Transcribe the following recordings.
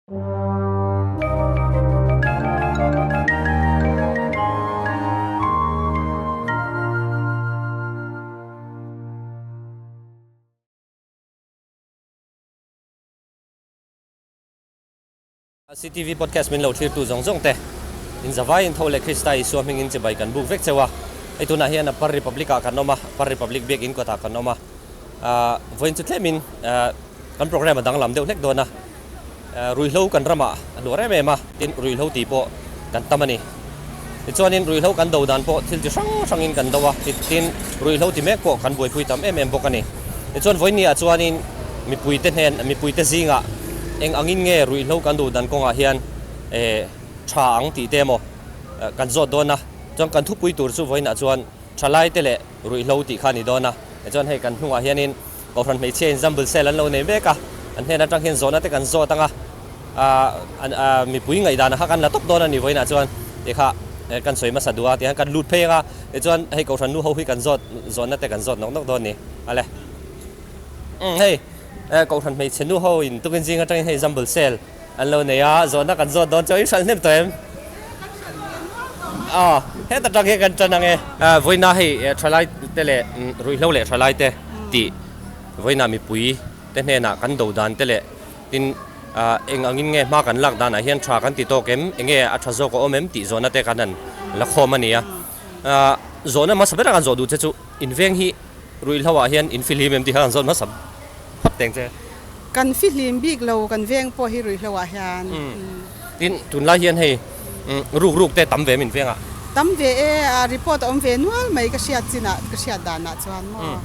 CTV Podcast min lo thlirtu zawng zawng te, in zavaiin tho leh Krista Isua hmingin chibai kan buk vek cheu a. Hei tunah hian Upper Republic ah kan awm a, Upper Republic biakinn kawtah kan awm a. Vawiin chu tlemin kan program a danglam deuh hlek dawn a. Ruihhlo kan ramah a hluar em em a, tin ruihhlo tih pawh kan tam a ni. Tichuanin ruihhlo kan do dan pawh thil chi hrang hrangin kan do a, tin ruihhlo ti mek pawh kan buaipui tam em em bawk a ni. Tichuan vawiinniah chuanin mipuite hnen, mipuite zingah eng angin nge ruihhlo kan do dan kawngah hian tha ang tih te emaw kan zawt dawn a, chuan kan thupui tur chu vawiinah chuan thalaite leh ruihhlo tih kha a ni dawn a. Tichuan hei kan hnungah hianin Kohhran hmeichhia in Zambul Cell an lo nei mek a, an hnen atang hian zawhna te kan zawt ang a, aah mipui ngaihdan kha kan la tawp dawn a ni vawiinah chuan tih kha kan sawi hmasa duh a, tihian kan lut phei ang a, tichuan hei Kohhran nu ho hi kan zawt zawhna te kan zawt nawk nawk dawn a ni. Ale. Umm hei Kohhran hmeichhe nu ho in tukin zing atangin hei Zambul Cell An lo nei a, zawhna kan zawt dawn chuan i hralh hnem tawh em? Aw, heta tang hian kan tan ang e. Vawiina hei thalai te leh ruihhlo leh thalai te tih vawiina mipui te hnenah kan do dan te leh tin eng angin nge hma kan lak danah hian tha kan ti tawk em? Enge a tha zawk a awm em tih zawhna te kan han la khawm a ni a. Zawhna hmasa bera kan zawh duh che chu inveng hi ruihhlo ah hian in fihlim em tih kha kan zawt hmasa phawt teng che. Kan fihlim bik lo, kan veng pawh hi ruihhlo ah hian. Tin, tunlai hian hei ruk ruk te tam ve min veng ah? Tam ve e, a report a awm ve nual mai ka hriat chin ah, ka hriat dan ah chuan maw.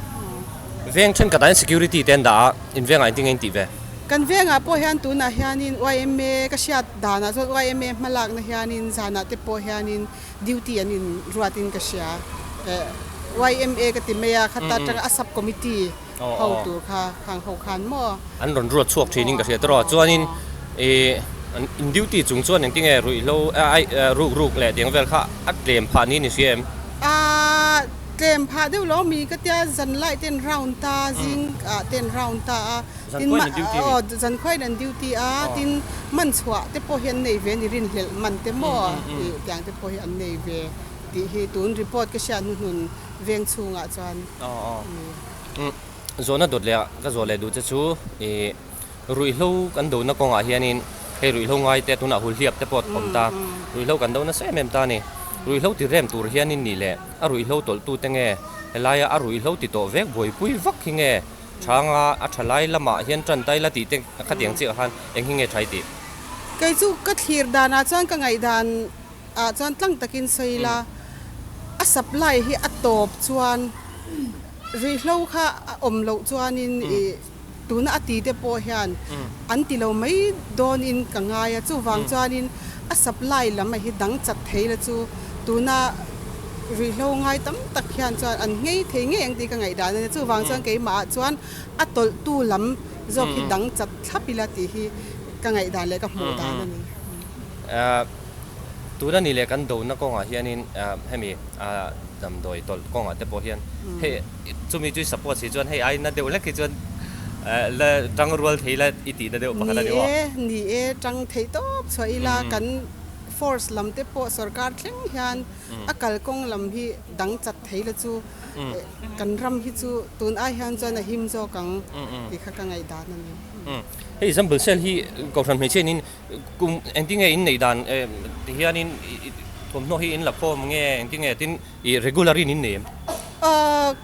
Veng thenkhat ah hian security te an dah a, in veng ah engtin nge in tih ve? Kan veng ah pawh hian tunah hianin yma ka hriat dan ah chuan yma hmalakna hianin zanah te pawh hianin duty an in ruat in ka hria. Yma ka ti mai a, khata atanga a sub committee. Ho tur kha khang ho khan maw? An rawn ruat chhuak thin in ka hria tawh a, chuanin ih in duty chung chuan engtinge ruihhlo ai ruk ruk leh tiang vel kha a tlem phah niin i hria em? Aaa tlem phah deuh lo mi ka tia zan lai ten round ta zing ah ten round ta a tin aw zan khuain an duty a tin man chhuah te pawh hi an nei ve a ni rinhlelh man te maw tih tiang te pawh hi an nei ve tih hi tun report ka hriat hnuhnun veng chhungah chuan ni. Zawhna dawt leh ah ka zawh leh duh che chu ih ruihhlo kan dona kawngah hianin hei ruihhlo ngai te tunah hulhliap te pawh a awm ta, ruihhlo kan do nasa em em ta a ni. Ruihhlo ti rem tur hianin nih leh a ruihhlo tawlh tute nge helaia a ruihhlo ti tawh vek buaipui vak hi nge thanga a tha lai lamah hian tan tai la tih te khatiang chiah khan eng hi nge tha i tih? Kei chu ka thlir danah chuan ka ngaihdan ah chuan tlang takin sawi ila a supply hi a tawp chuan ruihhlo kha a awm loh chuanin ih tuna a ti te pawh hian an ti lo mai dawnin ka ngai a chuvang chuanin a supply lam a hi dang chat thei la chu tuna ruihhlo ngai tam tak hian chuan an nghei thei ngei ang tih ka ngaihdan a nia chuvang chuan keimah ah chuan a tawlhtu lam zawk hi dang chat thlap ila tih hi ka ngaihdan leh ka hmuh dan a ni. Tuna ni leh kan dona kawngah hianin hemi damdawi tawlh kawngah te pawh hian hei chumi chu i support si chuan hei ai na deuh hlek hi chuan la tang rual thei la i tihna deuh pakhat a ni maw? Ni e, ni e, tang theih tawp chhuah ila kan force lam te pawh sorkar thleng hian a kalkawng lam hi dang chat thei la chu kan ram hi chu tun ai hian chuan a him zawk ang tih kha ka ngaihdan a ni. Hei example cell hi Kohhran hmeichhiain Kum engtinge in neih dan ti hianin thawmhnaw hi in la khawm nge engtinge tin i regular in in nei em?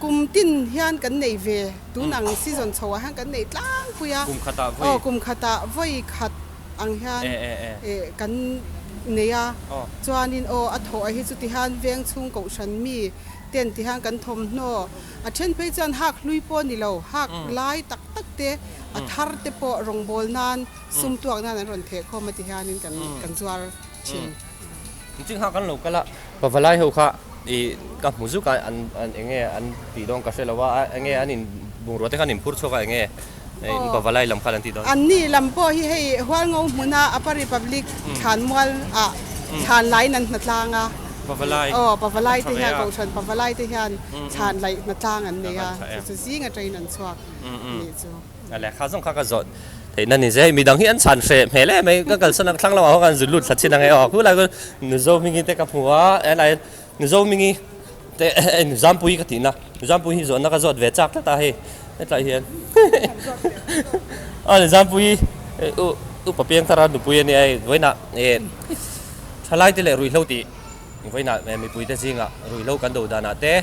Kum tin hian kan nei ve, tun ang season chho ah hian kan nei tlangpui a. Kum khatah vawi. Aw kum khatah vawi khat ang hian kan nei a, chuanin aw a thawh hi chuti hian veng chhung kohhran mi ten ti hian kan thawmhnaw a then phei chuan hak hlui pawh ni lo, hak lai tak tak te a thar te pawh rawngbâwl nan Sum tuak nan an rawn theh khawm a ti hianin kan kan zuar thin. Ching kha kan lo kal a, pavalai ho kha i ka hmu zuk a, an an enge an tih dawn ka hre lo a, enge an in bungrua te kha an inphur chhuak a enge in pavalai lam khan an tih dawn. An ni lam pawh hi hei Hualngo hmuna Upper Republic thlanmual ah thlan laiin an hnatlang a. Pavalai. Aw pavalai te hian Kohhran pavalai te hian thlan laih hnatlang an nei a, chu chu zing atangin an chhuak nih chu. A lehkha zawng kha ka zawh. Theihna ni se hei midang hi an chhan hreh hmel em mai ka kalsan a thlang lamah ho khan zun lut thla chin ang e aw khulai chuan Mizo hmingi te ka hmu a helai hian Mizo hmingi te Zampui ka tihna Zampui hi zawhna ka zawt ve chak tlat a hei hetlai hian a Zampui u upa piangthara nupui a nia hei vawiinah eh thalai te leh ruihhlo tih Vawiinah mipuite zingah ruihhlo kan do danah te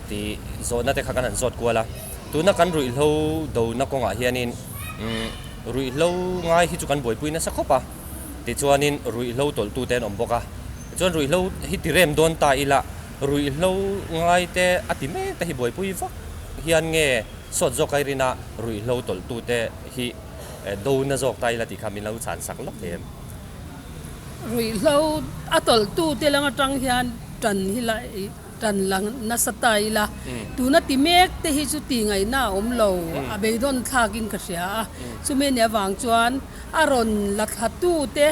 tih zawhna te kha kan han zawt kual a. Tuna kan ruihhlo dona kawngah hianin ruihhlo ngai hi chu kan buaipui nasa khawp a, tichuanin ruihhlo tawlhtute an awm bawk a. Tichuan ruihhlo hi ti rem dawn ta ila ruihhlo ngai te a ti mek te hi buaipui vak hian nge sawt zawk a rina ruihhlo tawlhtute hi dona zawk ta ila tih kha min lo chhansak lawk thei em? Ruihhlo a tawlhtute lam atang hian tan hi la tan la nasa ta ila, tuna ti mek te hi chu tih ngaihna a awm lo, a beidawn thlakin ka hria a, chumi nih avang chuan a rawn la thlatute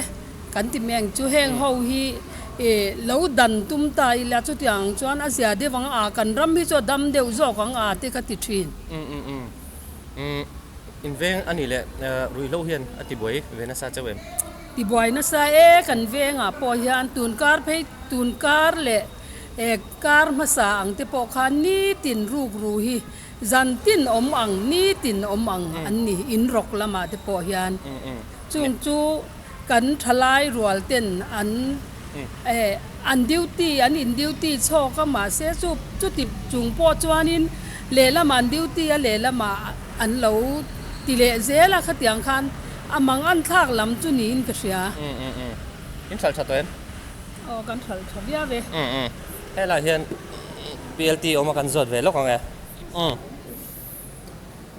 kan ti mek chu heng ho hi lo dan tum ta ila chutiang ang chuan a zia deuh ang a, kan ram hi chu a dam deuh zawk ang a te ka ti thin. Inveng a nih leh ruihhlo hian a tibuai ve nasa chauh em? Tibuai nasa e, kan vengah pawh hian tun kar phei tun kar leh kar hmasa ang te pawh khan nitin ruk ru hi zan tin awm ang nitin awm ang an ni in rawk lamah te pawh hian chung chu kan thalai rual ten an an duty an in duty chhawk a mahse chu chuti chung pawh chuanin lehlamah an duty a lehlamah an lo ti leh zel a khatiang khan A mang an thlak lam chu niin ka hria. Umm umm umm. In hralh tha tawh em? Aw kan hralh tha viau e. Umm umm. Helaiah hian PLT awm a kan zawt ve lawk ang e. Umm.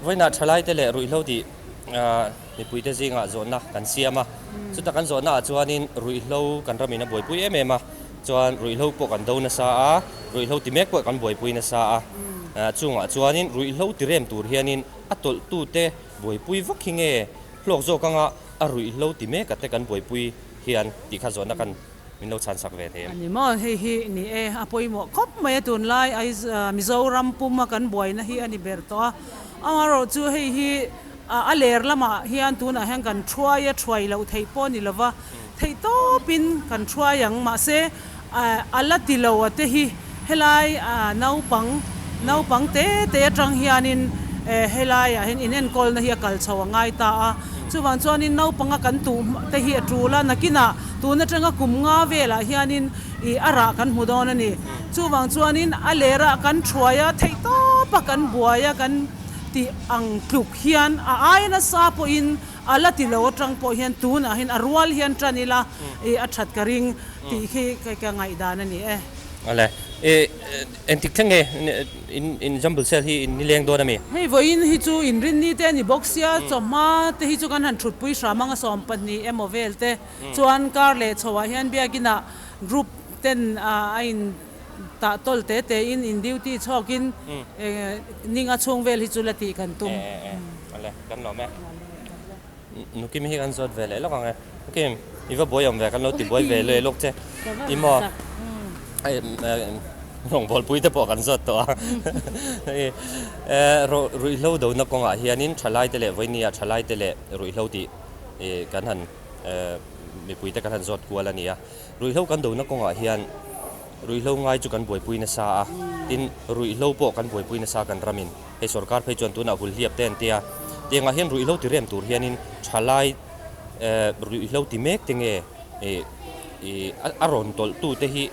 Vawiinah thalaite leh ruihhlo tih mipuite zingah zawhna kan siam a. Chuta kan zawhnaah chuanin ruihhlo kan ramin a buaipui em em a. Chuan ruihhlo pawh kan do nasa a, ruihhlo ti mek pawh kan buaipui nasa a. Chungah chuanin ruihhlo ti rem tur hianin a tawlhtute Buaipui vak hi nge hlawk zawk anga a ruihhlo ti mek a te kan buaipui hian tih kha zawhna kan min lo chhansak ve thei em? A ni maw? Hei hi ni e, a pawimawh khawp mai a tunlai Mizoram puma kan buaina hi a ni ber tawh a. Amaherawh chu hei hi a ler lamah hian tunah hian kan thuai a, thuai loh theih pawh a ni lova, theih tawpin kan thuai ang. Mahse a la ti lo a te hi helai naupang naupang te te atang hianin helaiah hian inenkawlna hi a kal chho a ngai ta a. Chuvang chuanin naupanga kan tuh te hi a tul a, nakinah tun atanga kum nga velah hianin ih a rah kan hmu dawn a ni. Chuvang chuanin a lerah kan thuai a, theihtawpa kan buai a kan tih ang tluk hian a aia nasa pawhin a la ti lo atang pawh hian tunah hian a rual hian tan ila ih a that ka ring. Tih khi ka ngaihdan a ni e. Awle, i engtik thleng nge in in jumble sale hi in nileng dawn a mi? Hei vawiin hi chu inrinni te a ni bawk sia, chawhma te hi chu kan han thutpui hram ang a 12 emaw vel te chuan kar leh chhoah hian biakinah group ten a in tah tawl te te in in duty chhawkin ninga chhung vel hi chu la tih kan tum. Awle, kan lawm e. Nukim hi kan zawt ve leh lawk ang e. Nukim, i va buai awm ve, kan lo ti buai ve leh lawk che. I maw? Rawngbawlpui te pawh kan zawt tawh a. Ruihhlo dona kawngah hianin thalaite leh vawinia thalaite leh ruihhlo tih kan han mipuite kan han zawt kual a ni a. Ruihhlo kan dona kawngah hian ruihhlo ngai chu kan buaipui nasa a, tin ruihhlo pawh kan buaipui nasa kan ramin. Hei sorkar phei chuan tunah hulhliap te an tia, tiangah hian ruihhlo ti rem tur hianin thalai eh ruihhlo ti mek te nge ih ih a rawn tawlh tu te hi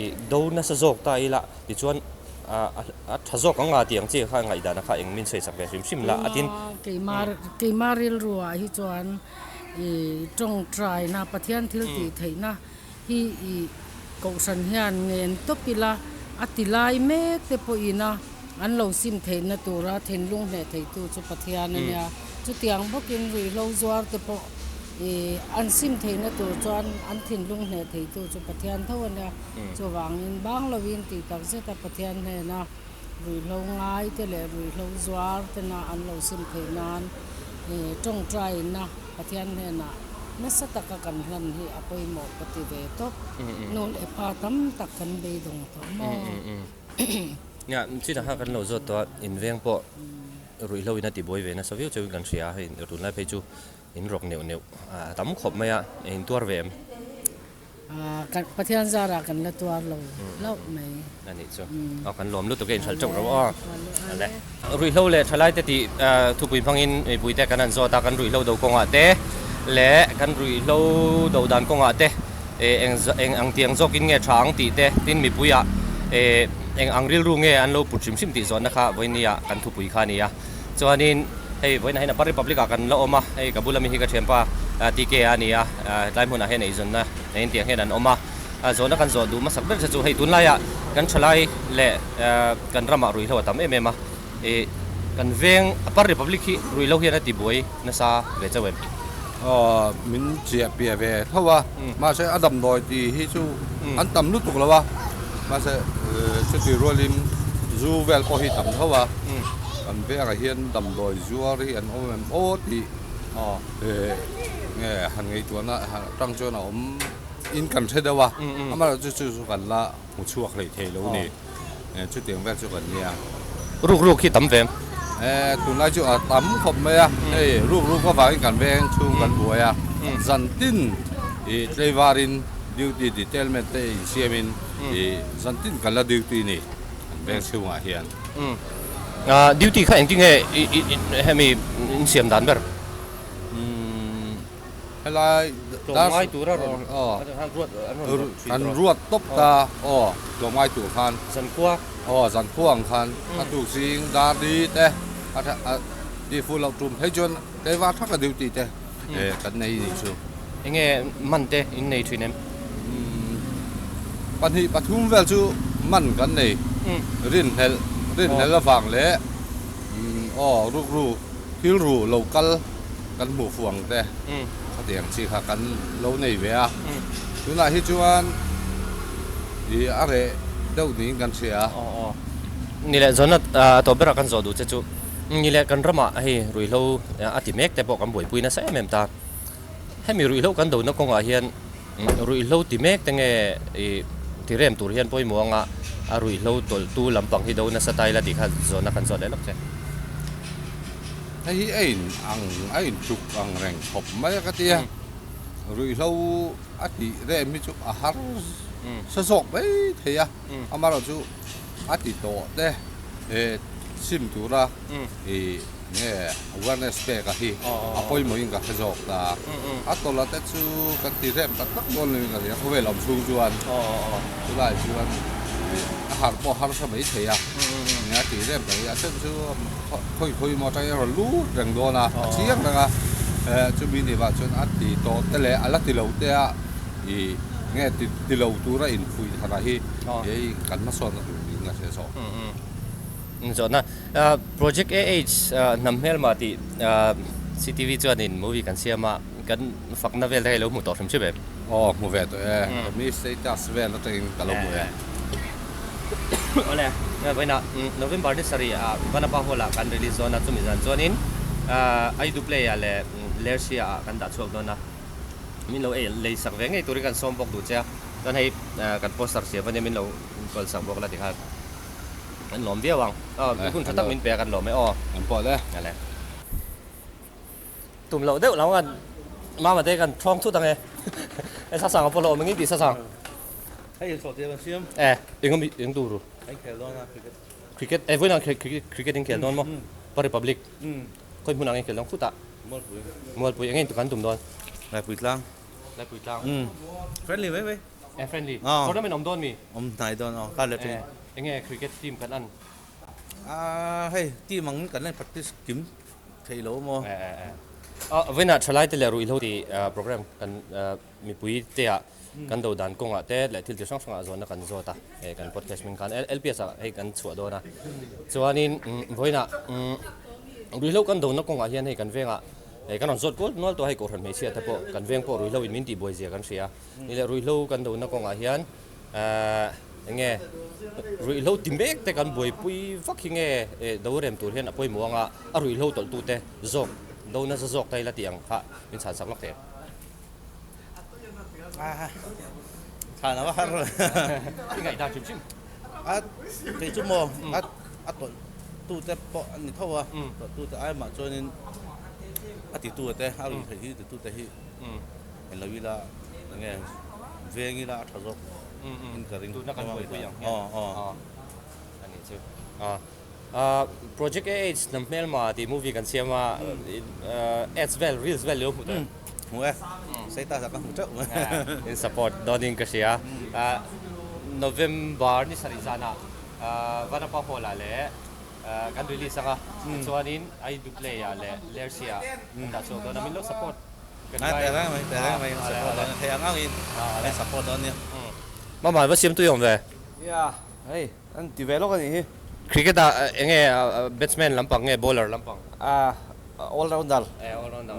ih do nasa zawk ta ila tichuan a a tha zawk ang a tih ang chi kha ngaihdan a kha eng min sawi sak ve hrim hrim la a tin. Keima keima rilruah hi chuan ih tawngtaina Pathian thil tih theihna hi ih Kohhran hian ngen tawp ila a ti lai mek te pawhin a an lo sim theihna tura thinlung hneh theitu chu Pathian a nia. Chutiang bawkin ruihhlo zuar te pawh ih an sim theihna tur chuan an thinlung hneh theitu chu Pathian tho a nia. Chuvangin bang lovin tih tak zeta Pathian hnena ruihhlo ngai te leh ruihhlo zuar tena an lo sim theih nan ih tawngtaina Pathian hnenah nasa taka kan hlan hi a pawimawh ka ti ve tawp. Nu leh pa tam tak kan beidawng tawh maw? Nia, chutah kha kan lo zawt tawh a, inveng pawh. Ruihhlo in a tibuai ve nasa viau chauhin kan hria a, hei tunlai phei chu in rawk neuh neuh a tam khawp mai a, in tuar ve em? Kan Pathian zarah kan la tuar lo hlauh mai. A nih chu. Aw kan lawm lutuk e inhralh teuh reuh aw. Ale. Ruihhlo leh thalai te tih thupui hmangin mipui te kan han zawt a, kan ruihhlo do kawngah te leh kan ruihhlo do dan kawngah te eng eng ang tiang zawkin nge tha ang tih te tin mipuiah eng ang rilru nge an lo put hrim hrim tih zawhna kha vawinia kan thupui kha a ni a. Chuanin hei vawiinah hian Upper Republic ah kan la awm a, hei ka bula mi hi ka thianpa TK a ni a, hetlai hmunah hian eizawnna neiin tiang hian an awm a. Zawhna kan zawh duh hmasak ber che chu hei tunlaiah kan thalai leh kan ramah ruihhlo a tam em em a, ih kan veng Upper Republic hi ruihhlo hian a tibuai nasa ve chauh em? Aw min chiah piah ve tho a, mahse a damdawi tih hi chu an tam lutuk lo a, mahse chuti rualin zu vel pawh hi tam tho a, kan vengah hian damdawi zuar hi an awm em aw tih nge han ngaihtuahna atang chuan a awm in kan hre deuh a, amaherawhchu chu chu kan la hmu chhuak hlei thei lo ni, chutiang vel chu kan nia. Ruk ruk hi tam ve em? Tunlai chu a tam khawp mai a, hei ruk ruk avangin kan veng chhung kan buai a, zan tin ih tleivarin duty detailment te insiamin ih zan tin kan la duty ni kan veng chhungah hian. Duty kha engtinge hemi insiam dan ber? Helai tlawmngai tura rawn an ruat tawp ta aw tlawmngai tur khan zankhua aw zankhua ang khan a tuk zing dar li te a tih fuh loh tum phei chuan tlaivar thak a duty te kan nei nih chu. Enge man te in nei thin em? 2 3 vel chu man kan nei rinhlelh rinhlelh avang leh aw rukru thil ru lo kal kan hmuh fuh ang te khatiang chi kha kan lo nei ve a, tunah hi chuan ih a reh deuh niin kan hria. Aw aw. Ni leh zawn a tawp berah kan zawh duh che chu ni leh kan ramah hei ruihhlo a ti mek te pawh kan buaipui nasa em em ta. Hemi ruihhlo kan dona kawngah hian ruihhlo ti mek te nge ih ti rem tur hian pawimawh anga a ruihhlo tawlhtu lampang hi do nasa ta ila tih kha zawhna kan zawt leh lawk che. Hei hi a in ang a in tluk ang reng khawp mai a ka ti a, ruihhlo a tih rem hi chu a har sa zawk mai thei a, amaherawhchu a ti tawh te sim tura ih nge awareness pek a hi a pawimawhin ka hre zawk ta, a tawlh a te chu kan ti rem tak tak dawn lo in ka hria khawvel awm chhung chuan chulai chuan a har pawh harsa mai thei a nia ti rem tak hi a then chu khawi khawi maw atangin a rawn lut reng dawn a a chiang reng a chumi ni vah chuan a ti tawh te leh a la ti lo te a ih nge ti lo tura infuih thar a hi hei kan hmasawnna tur niin ka hria zawk. Zawhna, Project AH hnam hmelma tih CTV chuanin movie kan siam a, kan fakna vel te kha i lo hmu tawh hrim hrim em? Aw, hmu ve tawh e. Mi status vel atangin ka lo hmu e. Awle, vawiinah November ni sarih ah Vanapa Hall ah kan release dawn a, chumi zan chuanin Aidu Play ah leh Lersia ah kan dah chhuak dawn a, min lo ei lei sak ve ngei turin kan sawm bawk duh che a, chuan hei kan poster siam ania min lo kawl sak bawk la tikhan. Kan lawm viau ang. Aw, hun tha tak min pe a kan lawm e aw. Kan pawh le. Ale. Tum loh deuh lo an mama te kan thawng thut ang e. E sasang a pawh lo awm engin tih sasang. Hei in sawhtir an siam. E, eng ami eng tur u. An khel dawn a cricket. Cricket e vawiin ang cricket cricket in khel dawn maw? Pa Republic. Khawi hmun ang in khel dawn khutah. Mualpui. Mualpui engin kan tum dawn. Laipui tlang. Laipui tlang. Friendly mai mai. E friendly. Tournament awm dawn mi? Awm hnai dawn aw kar leh thin. Enge cricket team kan an? Ahh hei team ang kan la practice kim thei lo maw? E e e. Ah vawiinah thalai te leh ruihhlo tih program kan mipui te ah kan do dan kawngah te leh thil chi hrang hrangah zawnna kan zawt a hei kan podcast hming khan LPS ah hei kan chhuah dawn a. Chuanin vawiinah ruihhlo kan dona kawngah hian hei kan vengah hei kan rawn zawt kual nual tawh a hei kohhran hmeichhia te pawh kan veng pawh ruihhlo in min tihbuai zia kan hria. Ni leh ruihhlo kan dona kawngah hian Ahh enge ruihhlo ti mek te kan buaipui vak hi nge do rem tur hian a pawimawh anga a ruihhlo tawlh tu te zawk do nasa zawk ta ila tih ang kha min chhan sak lawk thei em? Ahh chhan a va har I ngaihdan hrim hrim. A kei chu maw a a tawlh. tawlhtute pawh an ni tho a, tawlhtute ai mah chuanin a titute, a ruihtheih hi titute hi en lo ila enge veng ila a tha zawk in ka ring. Tuna kan buaipui ang hian. A nih chu. Project AH hnam hmelma tih movie kan siam a, ads vel, reels vel i lo hmu tawh em? Hmu e, status ah ka hmu teuh mai. In support dawnin ka hria. November ni sarih zanah Vanapa Hall ah leh kan release ang a, chuanin Aidu Play ah leh Lersia ah kan dah chhuak dawn a, min lo support kan ngai. Tehreng mai, tehreng mai, support dawn a, thei ang angin kan support dawn nia. Mama, va siam tui awm ve? Nia, hei an ti ve lawk a nih hi. Cricket ah enge batsman lampang nge bowler lampang? Ah, all rounder. Eh, all rounder.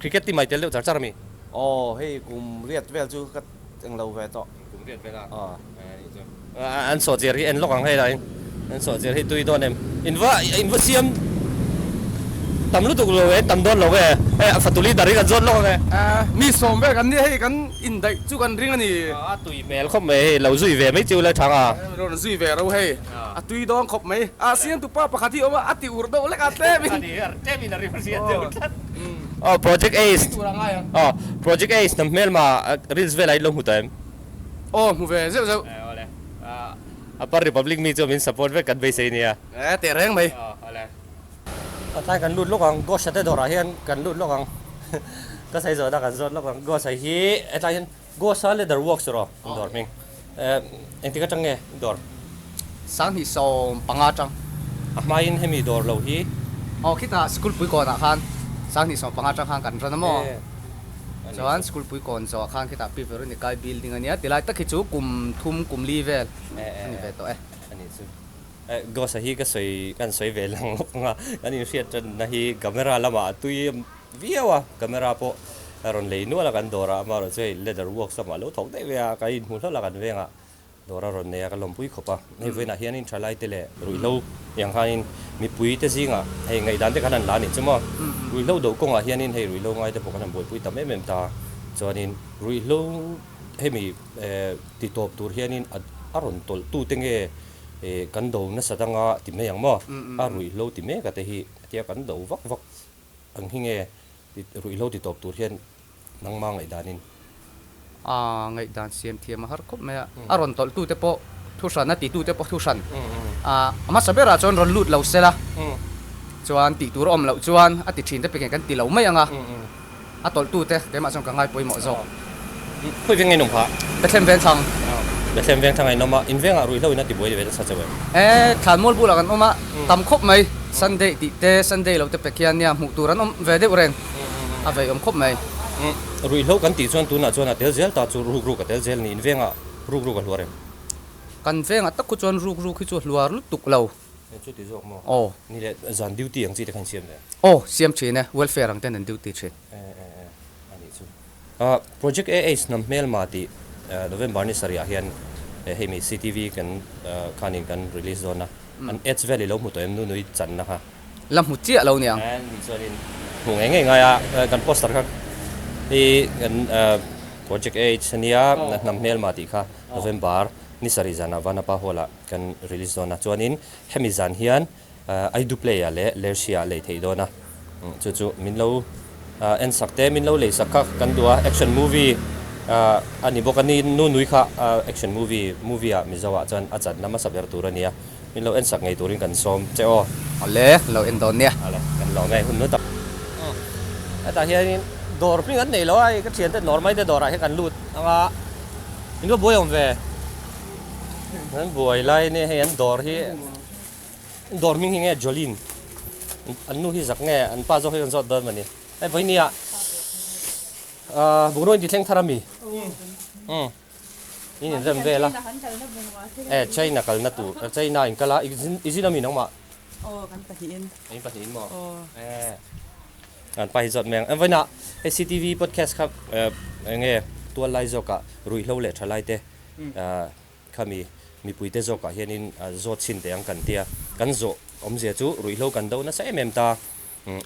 Cricket ti mai tel deuh char char a mi? Aw, hei kum riat vel chu ka eng lo ve tawh. Kum riat vel a? Aw. An sawhchiar hi en lawk ang hei lah in. An sawhchiar hi tui dawn em? In va in va siam tam lutuk lo e, tam dawn lo e. Hei fatuli dar hi kan zawt lawk ang e. Mi sawm vel kan nia hei kan indaih chu kan ring a ni. A tui hmel khawp mai hei, lo zui ve mai chiu la thang a. Rawn zui ve ro hei, a tui dawn khawp mai. A siamtu pa pakhat hi awm a, a ti ur deuh lek a tlem in. A ni, tlem in a rim hriat deuh tlat. Aw Project Ace, aw Project Ace hnam hmelma reels velah in lo hmu tawh em? Aw hmu ve zeuh zeuh. Eh awle. Upper Republic mi chu min support vek kan beisei nia. Eh teh reng mai. Aw awle. Tlai kan lut lawk ang, Ghost-a te dawrah hian kan lut lawk ang. Ka sawi zawhna kan zawt lawk ang. Ghost-a hi hetlai hian Ghost-a Leather Works rawh dawr hming. Eh engtik atang nge dawr? 2015 atang. A hmain hemi dawr lo hi. Aw khitah school pui kawnah khan 2015 atang khan kan run a maw? Chuan school pui kawn zawh khan khitah Pi Veronica-i building a nia, tilai tak hi chu kum thum kum li vel a ni ve tawh e. A nih chu. Ghost-a hi ka sawi kan sawi ve lang lawk ang a, kan inhriat tanna hi camera lamah a tui viau a, camera pawh a rawn lei nual a kan dawr a, amaherawhchu hei leather works lamah a lo thawk daih ve a, ka inhmu hlawlh a kan vengah. Dawr a rawn nei a, ka lawmpui khawp a. Hei vawiinah hianin thalaite leh ruihhlo tiang khanin mipui te zingah hei ngaihdan te khan an la a nih chu maw. Ruihhlo do kawngah hianin hei ruihhlo ngaite pawh kan han buaipui tam em em ta. Chuanin ruihhlo hemi ti tawp tur hianin a rawn tawlh tu te nge kan do nasa danga ti mai ang maw. A ruihhlo ti mek a te hi tia kan do vak vak ang hi nge ruihhlo ti tawp tur hian Nangma ngaihdanin. A ngaihdan siam thiam a har khawp mai a, a rawn tawlh tute pawh thu hran, a ti tute pawh thu hran. A hmasa berah chuan rawn lut lo sela, chuan tih tur a awm loh chuan a ti thin te pekeng kan ti lo mai ang a, a tawlh tute keimah chuan ka ngai pawimawh zawk. Khawi veng nge in awm phah? Bethlehem Vengthlang. Bethlehem Vengthlang a in awm a, in vengah ruihhlo in a ti buai ve nasa chauh em? E, Thlanmual bulah kan awm a, tam khawp mai, Sunday tih te, Sunday lo te pek hian nia hmuh tur an awm ve deuh reng. A vei awm khawp mai. Ruihhlo kan tih chuan tunah chuan a tel zel ta chu ruk ruk a tel zel ni. In vengah ruk ruk a hluar em? Kan vengah tak khu chuan ruk ruk hi chu a hluar lutuk lo. E chu ti zawk maw? Aw. Ni leh zan duty ang chi te khan siam ve? Aw, siam thin e. Welfare ang ten an duty thin. E e e, a nih chu. Project AH hnam hmelma tih November ni sarih ah hian hei mi CTV kan khanin kan release dawn a. An ads vel i lo hmu tawh em nunui channa kha? La hmu chiah lo niang. Ni chuanin hmu ngei ngei ngai a, kan poster kha hi kan Project H ania hnam hmelma tih kha November ni sarih zanah Vanapa Hall ah kan release dawn a, chuanin hemi zan hian Aidu Play ah leh Lersia ah lei theih dawn a, chu chu min lo en sak te min lo lei sak kha kan duh a, action movie a ni bawk a ni, Nunui kha action movie movie ah Mizo ah chuan a chan hmasa ber tur a nia. Min lo en sak ngei turin kan sawm che aw. Awle, lo en dawn nia. Awle, kan lo ngei hun lut a. Hetah hianin dawr hming an nei lo a, hei ka thiante dawr mai te dawrah hian kan lut ang a, in va buai awm ve. An buai lai nia hei an dawr hi, dawr hming hi nge Jolene, an nu hi zak nge an pa zawk hi kan zawt dawn mawni. Hei vawinia bungrua in ti thleng thar a mi? Umm. In inrem vel a, e China kalna tur, China in kal a, i zin ami nangmah? Aw kan pahnihin. In pahnihin maw? Aw. E an pa hi zawt mai ang. Vawiinah hei CTV podcast kha eng nge tual lai zawkah ruihhlo leh tha lai te khami mipuite zawkah hianin zawt chhin teh ang kan tia. Kan zawh awmzia chu ruihhlo kan do nasa em em ta.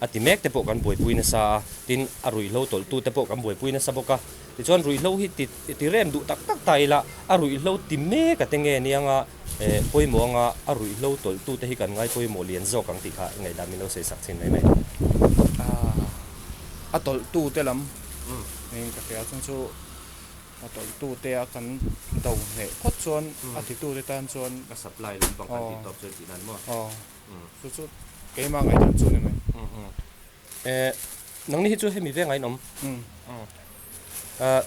A ti mek te pawh kan buaipui nasa a, tin a ruihhlo tawlhtu te pawh kan buaipui nasa bawk a. Tichuan ruihhlo hi ti ti rem duh tak tak ta ila, a ruihhlo ti mek a te nge niang a, pawimawh anga a ruihhlo tawlhtute hi kan ngai pawimawh lian zawk ang tih kha ngaihdan min lo sawi sak thin mai mai. A tawlhtute lam niin ka hria chuan chu a tawlhtute a kan do hneh phawt chuan a titute tan chuan A supply lampang kan tih tawp chuan tih nan maw? Aw chu chu keimah ngaihdan chu ni mai. Eh nangni hi chu hemi vengah in awm.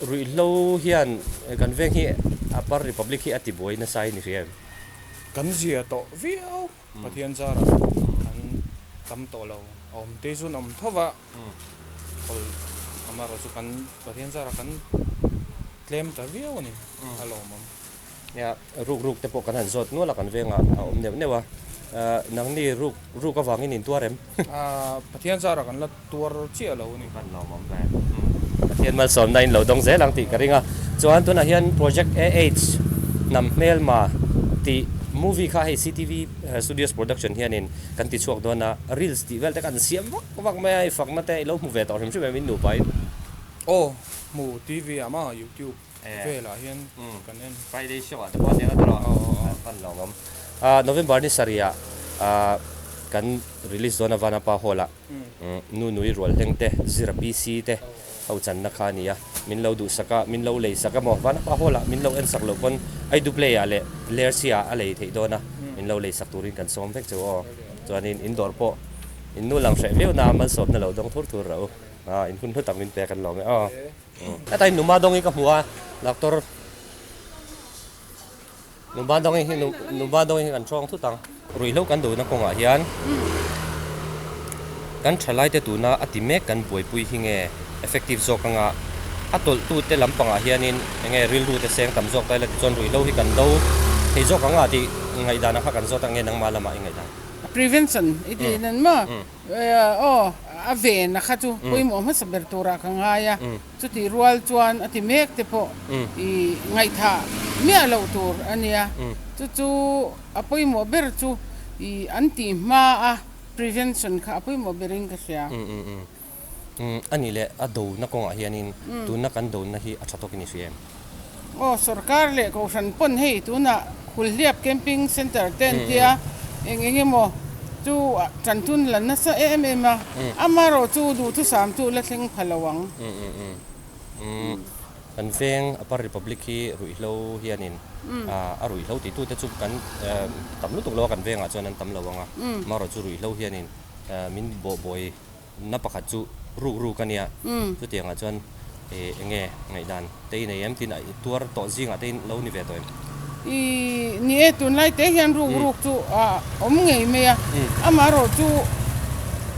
Ruihhlo hian kan veng hi Upper Republic hi a ti buai nasa in i hria em? Kan zia tawh viau Pathian zarah kan tam tawh lo. A awm te chu an awm tho va, awl amaherawh chu kan Pathian zarah kan tlem ta viau a ni a lawmawm. Nia, ruk ruk te pawh kan han zawt nual a, kan vengah a awm neuh neuh a. Nangni ruk ruk avangin in tuar em? Pathian zarah kan la tuar chiah lo a ni. Kan lawmawm ve. Pathian malsawmna in lo dawng zel ang tih ka ring a. Chuan tunah hian Project AH Hnam Hmelma tih movie kha hei CTV Studios Production hianin kan ti chhuak dawn a, reels tih vel te kha an siam vak vak mai a, i fakna te i lo hmu ve tawh hrim hrim em in nupa in? Aw, hmu TV ah maw YouTube. Velah hian kan en. Friday show ah te pawh aniang a tawh a, an lawm awm. November ni sarih ah kan release dawn a Vanapa Hall ah Nu Nui Rual Hleng te, Zira PC te ho channa kha a ni a, min lo duhsak a, min lo lei sak a maw Vanapa Hall ah min lo en sak loh pawn Aidu Play ah leh Lersia ah a lei theih dawn a, min lo lei sak turin kan sawm vek cheu aw. Chuanin in dawr pawh in nu lang hreh viau na malsawmna lo dawng thur thur rawh u. In hun hlu tak min pek an lawm e aw. Hetain Numa Dawngi ka hmu a, Doctor Numa Dawngi hi Numa Dawngi hi kan hrawng thut ang. Ruihhlo kan duhna kawngah hian kan thalaite tuna a ti mek kan buaipui hi nge effective zawk anga a tawlhtute lampangah hianin enge rilru te seng tam zawk ta ila tichuan ruihhlo hi kan do thei zawk ang a tih ngaihdanah kha kan zawt a, nge nangmah lamah i ngaihdan? Prevention i tih nen maw? Aw, a ven a kha chu pawimawh hmasa ber turah ka ngai a, chutih rual chuan a ti mek te pawh i ngaihthah miah loh tur a nia. Chu chu a pawimawh ber chu i an tih hma a prevention kha a pawimawh berin ka hria. A nih leh a dona kawngah hianin tuna kan dona hi a tha tawkin i hria em? Aw, sorkar leh kohhran pawn hei tunah Hulhliap Camping Centre te an tia, eng eng emaw chu tantun la nasa em em a, amaherawh chu duhthusam chu la thleng pha lo ang. Kan veng Upper Republic hi ruihhlo hianin a ruihhlo titute chu kan tam lutuk lo a, kan vengah chuan an tam lo ang a, amaherawh chu ruihhlo hianin min bawhbuai Na pakhat chu ruk ruk a nia. Chutiangah chuan eng nge ngaihdan te i nei em? Tin a tuar tawh zingah te in lo ni ve tawh em? I ni e, tunlai te hian ruk ruk chu a awm ngei mai a. Amaherawh chu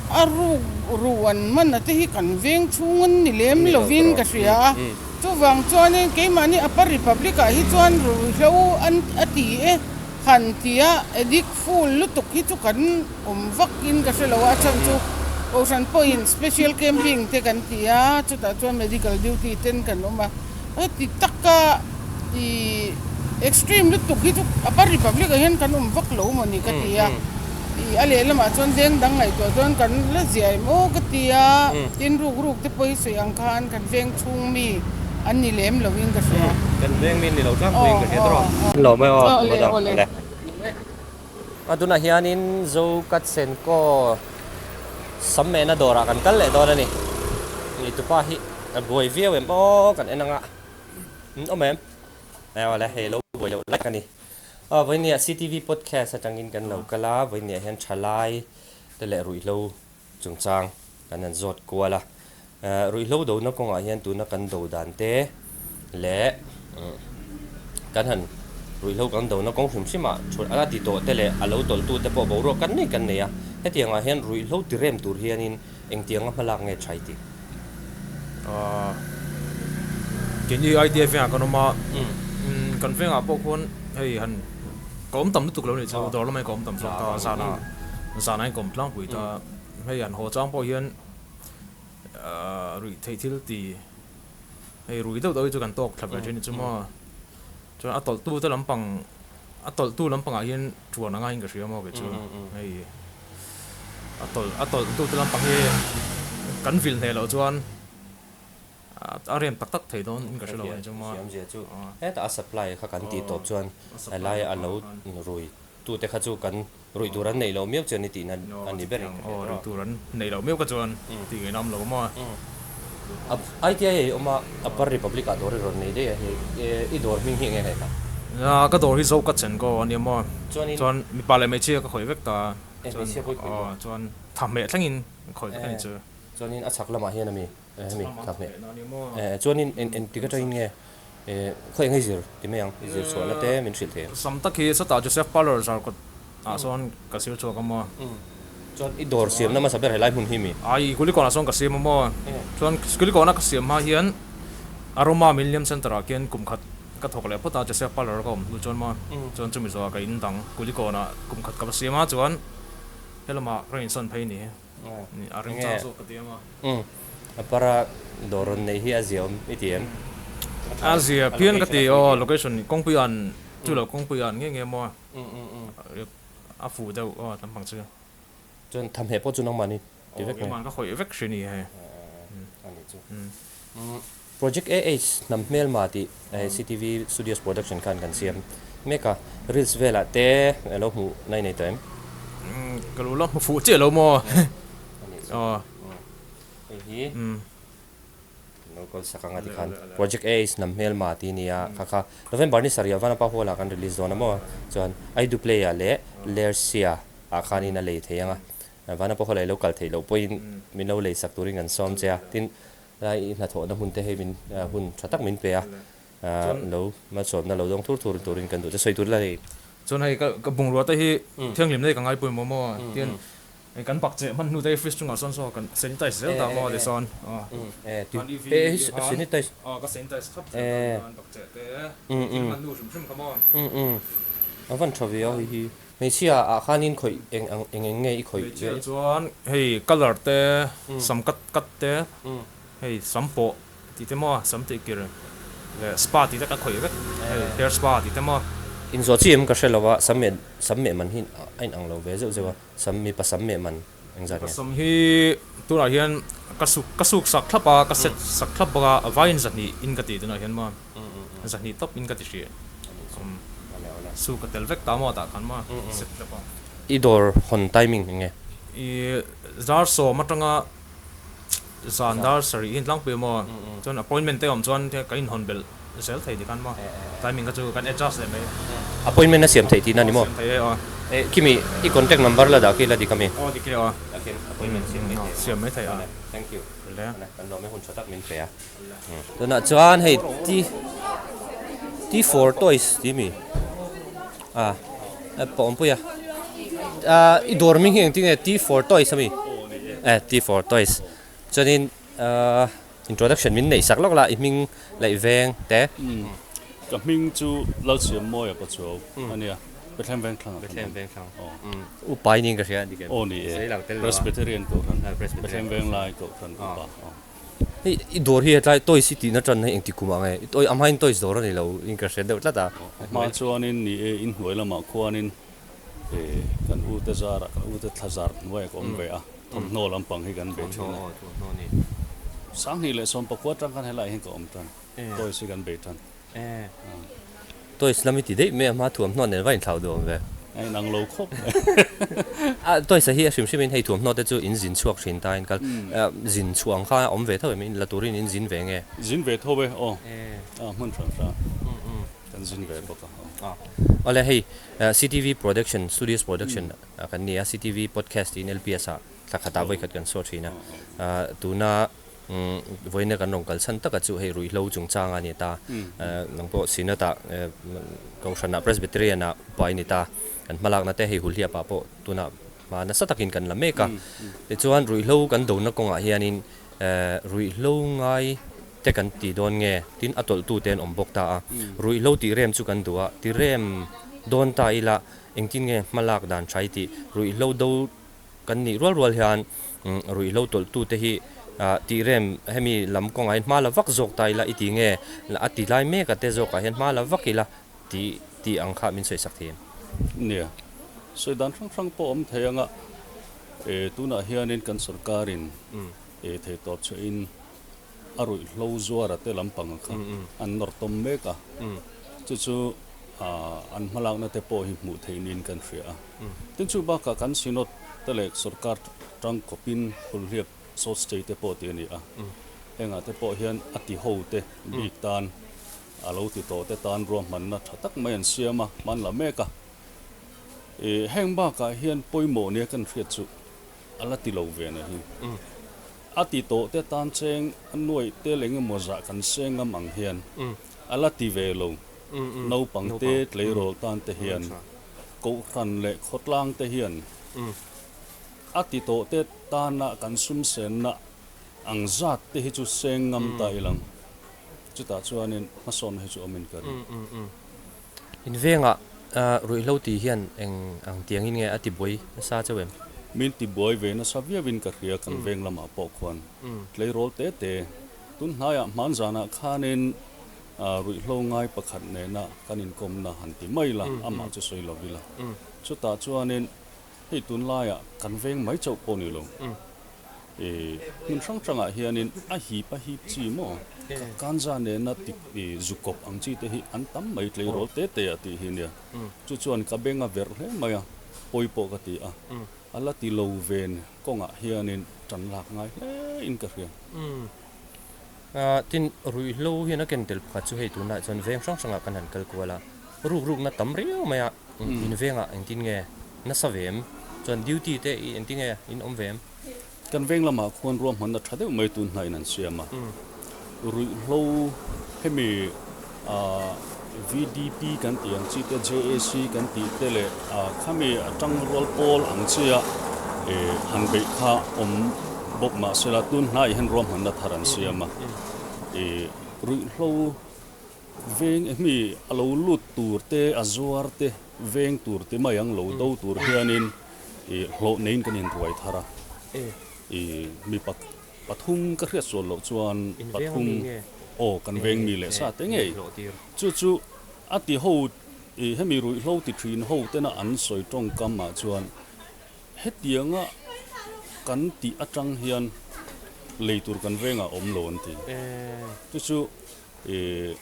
a ruk ruh an man a te hi kan veng chhung an ni lem lovin ka hria a. Chuvang chuanin keimahni Upper Republic-ah hi chuan ruihhlo an a ti e. Han tia addict full lutuk hi chu kan awm vak in ka hre lo a, a chhan chu Kohhran pawhin special camping te kan ti a, chutah chuan medical duty ten kan awm a, heti taka ih extreme lutuk hi chu Upper Republic ah hian kan awm vak lo maw ni ka ti a, ih a lehlamah chuan veng dang ngaihtuah chuan kan la zia em aw ka ti a, tin ruk ruk te pawh hi sawi ang khan kan veng chhung mi an ni lem lo in ka hria. Kan veng mi ni lo tlangpui in ka hria tawh a. Lo mai aw, awle awle. A tunah hianin Zo Kat Senkaw Sammehna dawrah kan kal leh dawn a ni. Ngei-tupa hi a buai viau em aw kan en anga an awm em? Awle hei lo buai loh laik a ni. Aw vawinia CTV podcast atangin kan lo kal a, vawinia hian thalai te leh ruihhlo chungchang kan han zawt kual a. Ruihhlo dona kawngah hian tuna kan do dan te leh kan han ruihhlo kan dona kawng hrim hrim ah thut a ti tawh te leh a lo tawlh tu te pawh boruak kan nei kan nei a. Hetiang ah hian ruihhlo ti rem tur hianin engtianga hmalak nge tha i tih? Keini ITI vengah kan awm a, kan vengah pawh khuan hei han ka awm tam lutuk lo nih chu dawr lamah hian ka awm tam zawk ta zanah zanah hian ka awm tlangpui ta hei han haw chang pawh hian Ruih theih thil ti hei rui deuh deuh hi chu kan tawk thla ve thin a ni chu maw. Chuan a tawlh tu te lampang a tawlh tu lampangah hian tuan anga in ka hria maw kei chu hei a tawlh a tawlh tu te lampang hi kan vil hneh loh chuan. A rem tak tak thei dawn in ka hre lo a ni chu maw. Siamzia chu hetah a supply kha kan tih tawp chuan helai a lo rui tute kha chu kan ruih tur an neih loh miau chuan i tihna a ni ber in ka hria. Aw ruih tur an neih loh miau kha chuan tih ngaihna awm lo maw. ITI a i awm a, Upper Republic ah dawr i rawn nei daih a hei i dawr hming hi enge hei kha? Ka dawr hi Zoka Chenko a nia maw. Chuan mipa leh hmeichhia ka khawih vek ta. Hmeichhia pawh i khawih bawk. Chuan thahmeh thlengin khawih vek a ni chu. Chuanin a chhak lamah hian a mi hemi thahmeh chuanin engtik atangin nge khawi eng i zir ti mai ang i zir chhuahna te min hrilh thei ang. Sam tak hi sawtah Joseph Parlour zarkawt ah sawn ka sir chhuak a maw. Chuan i dawr siamna hmasa ber helai hmun hi mi? Ai Kulikawnah sawn ka siam a maw. Chuan Kulikawna ka siam hma hian Aroma Milliam Centre ah khian kum khat ka thawk leh phawt a Joseph Parlour ka awm hnu chuan maw chuan chumi zawhah ka in dang Kulikawnah kum khat ka va siam a chuan helamah ka rawn insawn phei a ni. A ring chang zawk ka ti ang a. Umm. A para dawr rawn neih hi a zia awm i ti em? A zia phian ka ti aw, location kawngpui an chu lo kawngpui an nge nge maw a fuh deuh aw lampang chu. Chuan thamheh pawh chu nangmahni ti vek nge? Aw keimahni ka khawih vek hri ni hei. A nih chu. Project AH hnam hmelma tih CTV Studios Production khan kan siam mek a, reels velah te lo hmuh na i nei tawh em? Ka lo la hmu fuh chiah lo maw? Aw. Hei hi lo kawl sak ang a tikhan Project AH hnam hmelma tih a ni a, kha kha November ni sarih ah Vanapa Hall ah kan release dawn a maw? Chuan Aidu Play ah leh Lersia ah khanin a lei thei ang a, Vanapa Hall ah i lo kal theih loh pawhin min lo lei sak turin kan sawm che a, tin Lai i hnathawhna hmun te hei min hun tha tak min pe a, lo malsawmna lo dawng thur thur turin kan duh che sawi tur la hei. Chuan hei ka bungrua te hi thianghlim nei ka ngai pawimawh maw tian hei kan bak cheh hman hnu te hi fridge chungah sawn saw kan sanitize zel ta maw tisawn sanitize aw ka sanitize thlap zel ta kan bak cheh te thil hman hnu hrim hrim kha maw. A van tha ve a hei hi. Hmeichhia ah khanin khawih eng ang eng eng nge i khawih ve? Hmeichhia chuan hei colour te, sam cut cut te, hei sam pawh tih te maw, sam tih kir leh spa tih te ka khawih vek, hei hair spa tih te maw. Inzawh chi em ka hre lo a, sam meh sam meh man hi a inang lo ve zeuh zeuh a, sam mipa sam meh man engzat nge? Mipa sam hi tunah hian ka suk ka suk sak thlap a, ka set sak thlap bawk a, vaiin zahnih in ka ti tunah hian maw. Zahnih tawp in ka ti hrih. Su ka tel vek ta maw tah khan maw set thlap a. I dawr hawn timing eng nge? I zar sawm atanga zan dar sarih hi tlangpui maw? Chuan appointment te awm chuan ka inhawn belh zel thei tikhan maw? Timing kha chu kan adjust leh mai. Appointment a siam theih tihna ni maw? Siam thei e aw. Kimi i contact number la dah khi la dik ami? Aw dik e aw. Appointment siam mai thei. Siam mai thei a. Thank you. Kan lawm e hun tha tak min pe a. Tunah chuan hei T T for toys tih mi a pawh awmpui a ah i dawr hming hi engtin nge T for toys ami e T for toys chuanin ah introduction min neih sak lawk la i hming laih veng te. Ka hming chu Lalsiammawia Pachuau a nia Bethlehem Vengthlang ah kan awm. Upa i niin ka hria a dik em? Aw ni e Presbyterian Kohhran Bethlehem Venglai Kohhran upa aw. Hei i dawr hi hetlai toys i tihna tan hi engti kum ah nge? I a hmain toys dawr a ni lo in ka hre deuh tlat a. A hma chuanin ni e inhnuai lamah khuanin e kan u te zarah kan u te thla zar hnuaiah ka awm ve a, thawmhnaw lampang hi kan be thin a. Sanghnih leh sawmpakua atang khan helaiah hian ka awm tan, toys hi kan bei tan. Toys lam i ti daih mai a, hma thuamhnaw nen va inthlau duh awm ve. A inang lo khawp mai. A toys a hi a hrim hrim in hei thuamhnaw te chu in zin chhuak thin ta in kal zin chhuah ang kha a awm ve tho em in la turin in zin ve nge? Zin ve tho e aw, a hmun hran hran kan zin ve bawk a aw. Awle hei CTV production studios production kan ni a, CTV podcast tiin LPS ah thla khatah vawi khat kan saw thin a, tuna Vawiina kan rawn kal chhan taka chu hei ruihhlo chungchang a ni ta. Nang pawh Synod ah Kohhranah Presbyterian ah upa i ni ta. Kan hmalakna te hei Hulhiap ah pawh tunah hma nasa takin kan la mek a. Tichuan ruihhlo kan dona kawngah hianin ruihhlo ngai te kan ti dawn nge tin a tawlhtu te an awm bawk ta a. Ruihhlo tih rem chu kan duh a, ti rem dawn ta ila engtin nge hmalak dan tha i tih ruihhlo do Kan nih rual rual hian ruihhlo tawlhtute hi tih rem hemi lam kawngah hian hma la vak zawk ta ila i ti nge a ti lai mek a te zawkah hian hma la vak ila tih tih ang kha min sawi sak thei em? Nia, sawi dan hrang hrang pawh awm thei anga e tunah hianin kan sorkarin e thei tawp chhuahin a ruihhlo zuara te lampang kha an nawr tawm mek a, chu chu an hmalakna te pawh hi hmuh theih niin kan hria a. Tin chu bakah kan Synod te leh sorkar tangkawpin Phulhliap Salt State te pawh tih a ni a, hengah te pawh hian a ti ho te bik tan a lo ti tawh te tan ruahmanna tha tak mai an siam a, hman la mek a. Heng bakah hian pawimawh nia kan hriat chu a la ti lo ve na hi. A ti tawh te tan cheng a nuaih tel eng emaw zah kan seng ngam ang hian a la ti ve lo. Naupang te tleirawl tan te hian Kohhran leh khawtlang te hian a ti tawh te tana kan sum senna ang zat te hi chu seng ngam ta ilang. Chutah chuanin hmasawnna hi chu awmin ka ring. In vengah ruihhlo tih hian eng ang tiangin nge a tibuai nasa chauh em? Min tibuai ve nasa viauin ka hria kan veng lamah pawh khuan tleirawl te te. Tun hnaiah hmanzanah khanin ruihhlo ngai pakhat nena kan inkawmna han ti mai la, amah chu sawi lo ila. Chutah chuanin Hei tunlaiah kan veng mai chauh pawh ni lo. Hmun hrang hrangah hianin a hip a hip chi maw? Kanza nena tik zu kawp ang chi te hi an tam mai tleirawl te te ah tih hi nia. Chu chuan ka beng a verh hle mai a, pawi pawh ka ti a. A la ti lo ven kawngah hianin tan lak ngai hle in ka hria. Tin, ruihhlo hian a ken tel pakhat chu hei tunah chuan veng hrang hrangah kan han kal kual a, ruk rukna tam riau mai a. In vengah engtin nge nasa ve em? Chuan duty te i engtin nge in awm ve em? Kan veng lamah khuan ruahmanna tha deuh mai tun hnaiin an siam a. Ruihhlo hemi VDP kan tih ang chi te, JAC kan tih te leh khami atang rual pawl ang chia han beih kha awm bawk mah sela tun hnaiah hian ruahmanna thar an siam a. Ruihhlo Veng emi a lo lut tur te, a zuar te, veng tur ti mai ang lo do tur hianin i hlawh neiin kan inruai thar a. I mi pathum ka hriat sual loh chuan pathum aw kan veng mi leh sa te ngei. Chu chu a ti ho i hemi ruihhlo ti thin ho tena an sawi tawngkam ah chuan hetianga kan tih atang hian lei tur kan vengah awm lo an ti. Chu chu I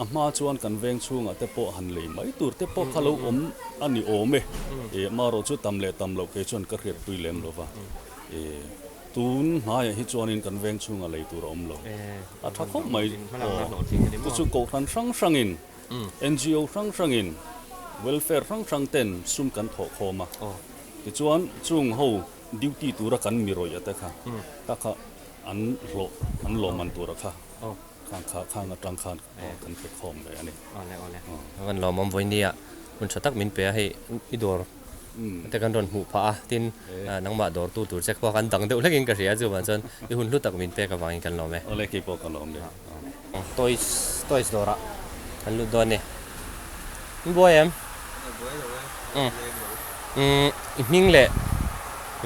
a hma chuan kan veng chhungah te pawh han lei mai tur te pawh kha lo awm a ni awm e. I marawh chu tam leh tam loh kei chuan ka hriatpui lem lo va. I tun hnaiah hi chuanin kan veng chhungah lei tur a awm lo. A tha khawp mai. Aw, chu chu kohhran hrang hrangin, NGO hrang hrangin, welfare hrang hrang ten sum kan thawh khawm a. Tichuan chung ho duty tura kan mi rawih te kha, kha kha an hlawh, an lawmman tura kha. Khang kha khang atang khan kan pe khawm ve a ni. Awle awle. A van lawmawm vawinia hun tha tak min pe a hei i dawr te kan rawn hmuh phah a tin nangmah dawr tu tur che pawh kan dang deuh hlekin ka hria chuvang chuan i hun hlu tak min pek avangin kan lawm e. Awle kei pawh ka lawm e. Toys toys dawrah kan lut dawn a ni. In buai em? Buai lo e. Umm i hming leh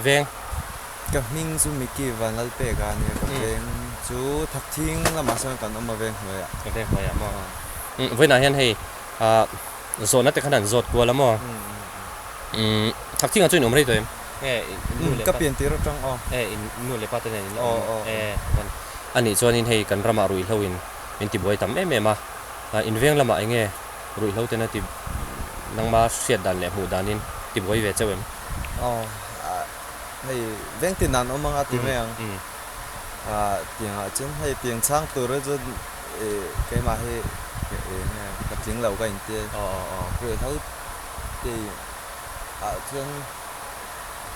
veng. Ka hming chu Mickey Vanlalpeka a nia, ka veng chu Thakthing lamah sawn kan awm a veng hnuaiah. Ka veng hnuaiah maw? Vawiinah hian hei zawhna te khan an zawt kual a maw? Thakthingah chuan in awm rei tawh em? Nge in nu leh pa. Ka pian tir atang aw. E in nu leh pa te nen in la awm a? E a nih chuanin hei kan ramah ruihhlo in min tibuai tam em em a, in veng lamah eng nge ruihhlo ten a ti nangma hriat dan leh hmuh danin tibuai ve chauh em? Aw. Hei veng tin an awm anga ti mai ang. Tiangah chuan hei tiang chhang tur hi chuan keimah hi enge ka tling lo ka inti a. Ruihhlo ti ah chuan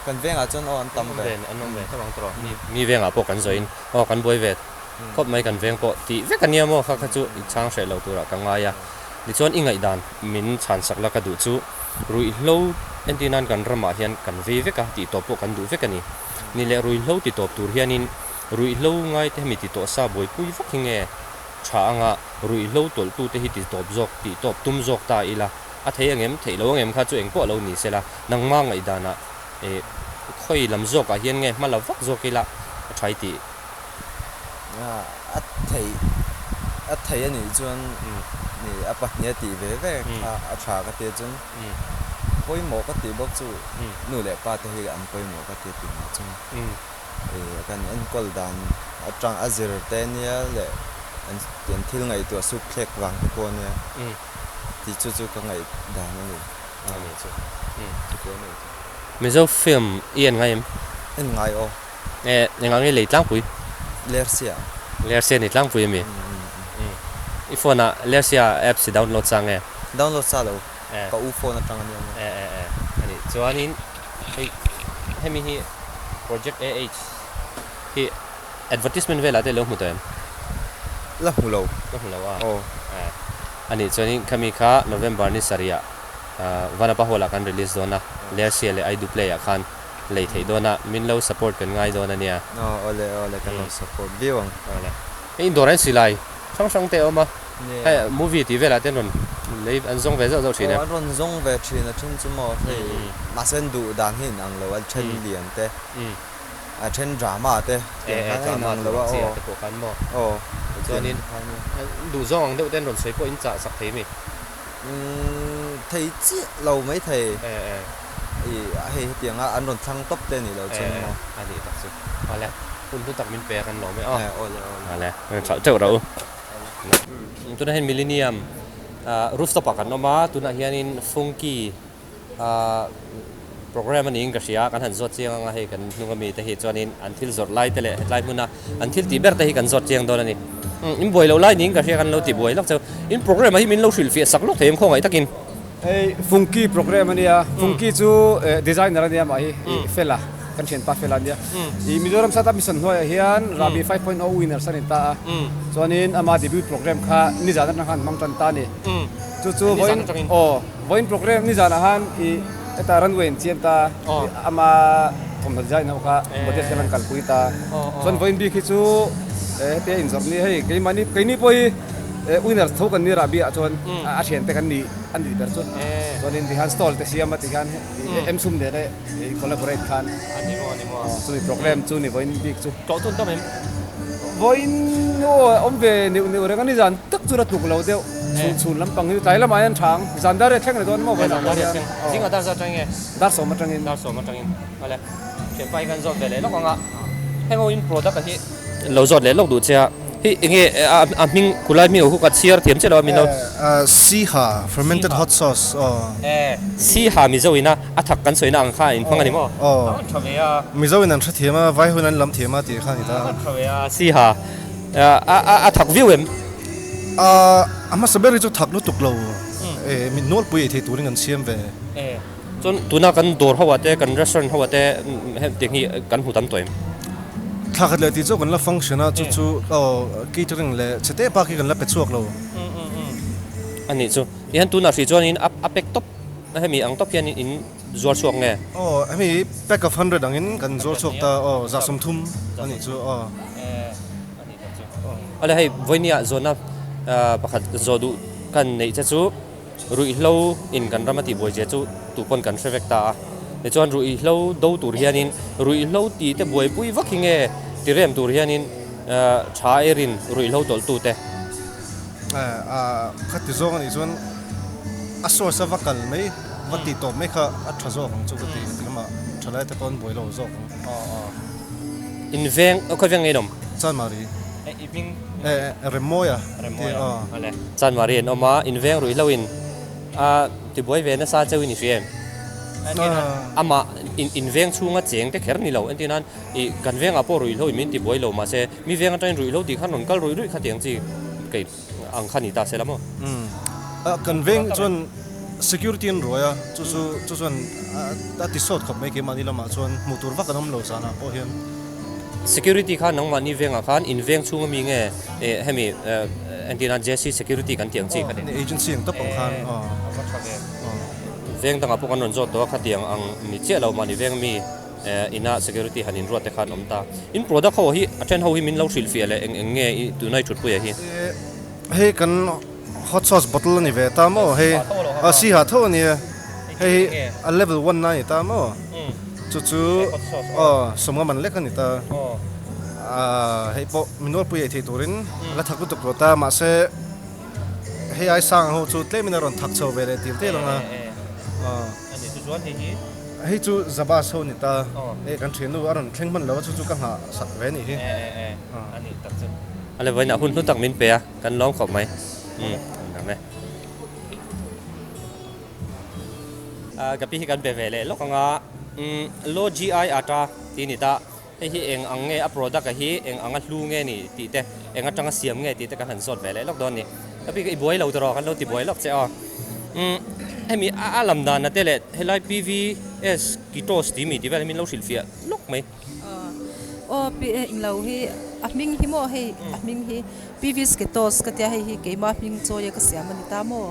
kan vengah chuan aw an tam ve. An awm ve tho ang tawh. Mi vengah pawh kan zawhin aw kan buai ve khawp mai kan veng pawh tih vek a nia maw kha kha chu i chhang hreh lo turah ka ngai a. Tichuan i ngaihdan min chhansak la ka duh chu ruihhlo entir nan kan ramah hian kan vei vek a, tihtawp pawh kan duh vek a ni. Ni leh ruihhlo titawp tur hianin ruihhlo ngaite hemi titawh sa buaipui vak hi nge tha anga ruihhlo tawlhtute hi titawp zawk tihtawp tum zawk ta ila a thei angem theih lo angem kha chu engpawh lo ni sela nangma ngaihdanah eh khawi lam zawkah hian nge hma la vak zawk ila a tha i tih. A thei a thei a nih chuan ni a pahnih a tih ve ve kha a tha ka tia chuan pawimawh ka tih bawk chu nu leh pa te hi an pawimawh ka tia tih mah chuan kan enkawl dan atang a zir te ania leh an an thil ngaihtuah suk thlek vang te pawh ania tih chu chu ka ngaih dan a ni. A ni chu. Mizo film i en ngai em? En ngai aw. E, engah nge lei tlangpui? Lersia. Lersia ni tlangpui ami? I phone ah Lersia apps i download sa nge? Download sa lo. Ka u phone atang ania maw? E e e. Ani chuanin hei hemi hi Project AH hi advertisement velah te lo hmu tawh em? La hmu lo. La hmu lo a? Aw. E. Ani chuanin khami kha November ni sarih ah Vanapa Hall ah kan release dawn a, Lersia leh Aidu Play ah khan lei theih dawn a, min lo support kan ngai dawn a nia. Aw awle awle kan lo support viau ang. Awle. Hei indoor hian silai hrang hrang te a awm a, hei movie tih velah te an rawn lei an zawng ve zauh zauh thin e. Aw an rawn zawng ve thin a then chu maw hei mahse an duh dan hi inang lo a then lian te a then drama te tiang khan a inang lo a aw. Te pawh khan maw. Aw. Chuanin duh zawng ang deuh te an rawn sawi pawh in chah sak thei mi. Umm thei chiah lo mai thei. I hei hetianga an rawn thlang tawp te a nih loh chuan maw. A nih tak chu. Awle, hun hlu tak min pe a kan lawm e aw. Awle awle. Awle, rawn thlauh teuh rawh u. Tunah hian Millennium rooftop ah kan awm a, tunah hianin Funky Program a niin ka hria, kan han zawt chiang anga hei kan hnung ami te hi chuanin an thil zawrh lai te leh hetlai hmuna an thil tih ber te hi kan zawt chiang dawn a ni. In buai loh lai niin ka hria kan lo ti buai lawk cheu. In program ah hi min lo hrilhfiah sak lawk thei em khawngaih takin. Hei Fungki program a nia, Fungki chu designer a nia mah hi Fela, kan thianpa Fela a nia. I Mizoram Startup Mission hnuaiah hian Rabi 5.0 winners a ni ta a, chuanin ama debut program kha nizan atang khan hmang tan ta a ni. Chu chu vawiin aw. Vawiin program nizanah khan i heta runway an chiam ta, ama thawmhnaw design ho kha model hian an kalpui ta. Chuan vawiin bik hi chu hetia inzawrh ni hei keimahni keini pawh hi winners tho kan ni rahbi ah chuan a thiante kan ni a nih ber chu. Chuanin tihian stall te siam a tihian em sum nen a collaborate khan chumi program chu ni vawiin bik chu. Tlawh tun tam em? Vawiin aw awm ve neuh neuh reng a nizan tak chu la tluk lo deuh. Chhun chhun lampang hi tlai lamah hian thang zan dar riat thleng ni dawn maw vawiin ah pawh hian. Zingah dar zat atangin nge? Dar sawm atangin. Dar sawm atangin. Awle thianpa hi kan zawt ve leh lawk ang a, heng ho in product a hi lo zawt leh lawk duh che a, hei enge a hming kulai hming ho khu ka chhiar thiam chiah lo a min lo. Siha fermented hot sauce aw. Siha Mizo ina a thak kan sawina ang kha in hmang a ni maw? Aw. Mizo in an hrethiam a, vai hun an lam thiam a tih kha a ni ta. A tha ve a, Siha a thak viau em? A hmasa ber hi chu thak lutuk lo e mit nualpui ei thei turin kan siam ve. E chuan tuna kan dawr ho ah te kan restaurant ho ah te hetiang hi kan hmu tam tawh em? Thla khat leh tih chu kan la function a chu chu aw catering leh chhe te bak hi kan la pe chhuak lo. A nih chu tihian tunah hrih chuanin a pack tawp hemi ang tawp hian in zuar chhuak nge? Aw hemi pack of hundred angin kan zuar chhuak ta aw 30 a nih chu aw. Awle hei vawinia zawhna pakhat zawh duh kan neih che chu ruihhlo in kan ram a tihbuai zia chu tu pawn kan hre vek ta a, tichuan ruihhlo do tur hianin ruihhlo tih te buaipui vak hi nge ti rem tur hianin tha erin ruihhlo tawlh tu te. Khati zawng anih chuan a source a va kal mai va tih tawp mai kha a tha zawk ang chu ka ti ti lamah thalai te pawh an buai lo zawk ang. In veng khawi veng nge in awm? Chanmari. I hming? Remawia. Remawia. Awle. Chanmari an awm a, in veng ruihhlo in a tibuai ve nasa cheu in i hria em? Amah in veng chhunga cheng te kher ni lo entir nan i kan vengah pawh ruihhlo in min tibuai lo mahse mi veng atangin ruihhlo tih khan rawn kal ruih ruih kha tiang chi kei ang kha ni ta se la maw? Kan veng chuan security an ruai a, chu chu chu chuan a ti sawt khawp mai keimahni lamah chuan hmuh tur vak an awm lo zanah pawh hian. Security kha nangmahni vengah khan in veng chhung ami nge hemi entirna JC security kan tih ang chi kha ni. Agency ang tawp ang khan aw. A va tha ve. Veng dangah pawh kan rawn zawt tawh a khatiang ang ni chiah lo mahni veng mi ina security han inruat te khan awm ta. In product ho hi a then ho hi min lo hrilhfiah leh eng eng nge i tunai thutpuia hi? Hei kan hot sauce bottle a ni ve ta maw hei a siha tho a nia hei a level one na a ni ta maw chu chu aw sawmnga man lek a ni ta hei pawh mi nawlpui ei thei turin la thak lutuk lo ta mahse hei ai sang ho chu tlemin a rawn thak chho ve leh tir tir ang a. Hei chu Zabas ho ni ta. E kan thiannu a rawn thleng hman lo a chu chu ka nghah sak ve nih hi. E e e a nih tak chu. A le vawiinah hun hlu tak min pe a, kan lawm khawp mai. Umm dang e. Ka pi hi kan be ve leh lawk ang a, umm Low GI Atta tih ni ta. Hei hi eng ang nge a product a hi eng anga hlu nge ni tih te, eng atanga siam nge tih te kan han zawt ve leh lawk dawn a ni. Ka pi i buai lo tawh kan lo ti buai lawk che aw. Umm hemi a lam dan a te leh helai PVS Kitos tih mi tih vel hi min lo hrilh fiah lawk mai. Aw pi eng lo hi a hming hi maw hei a hming hi PVS Kitos ka tia hei hi keima hming chawi a ka siam a ni ta maw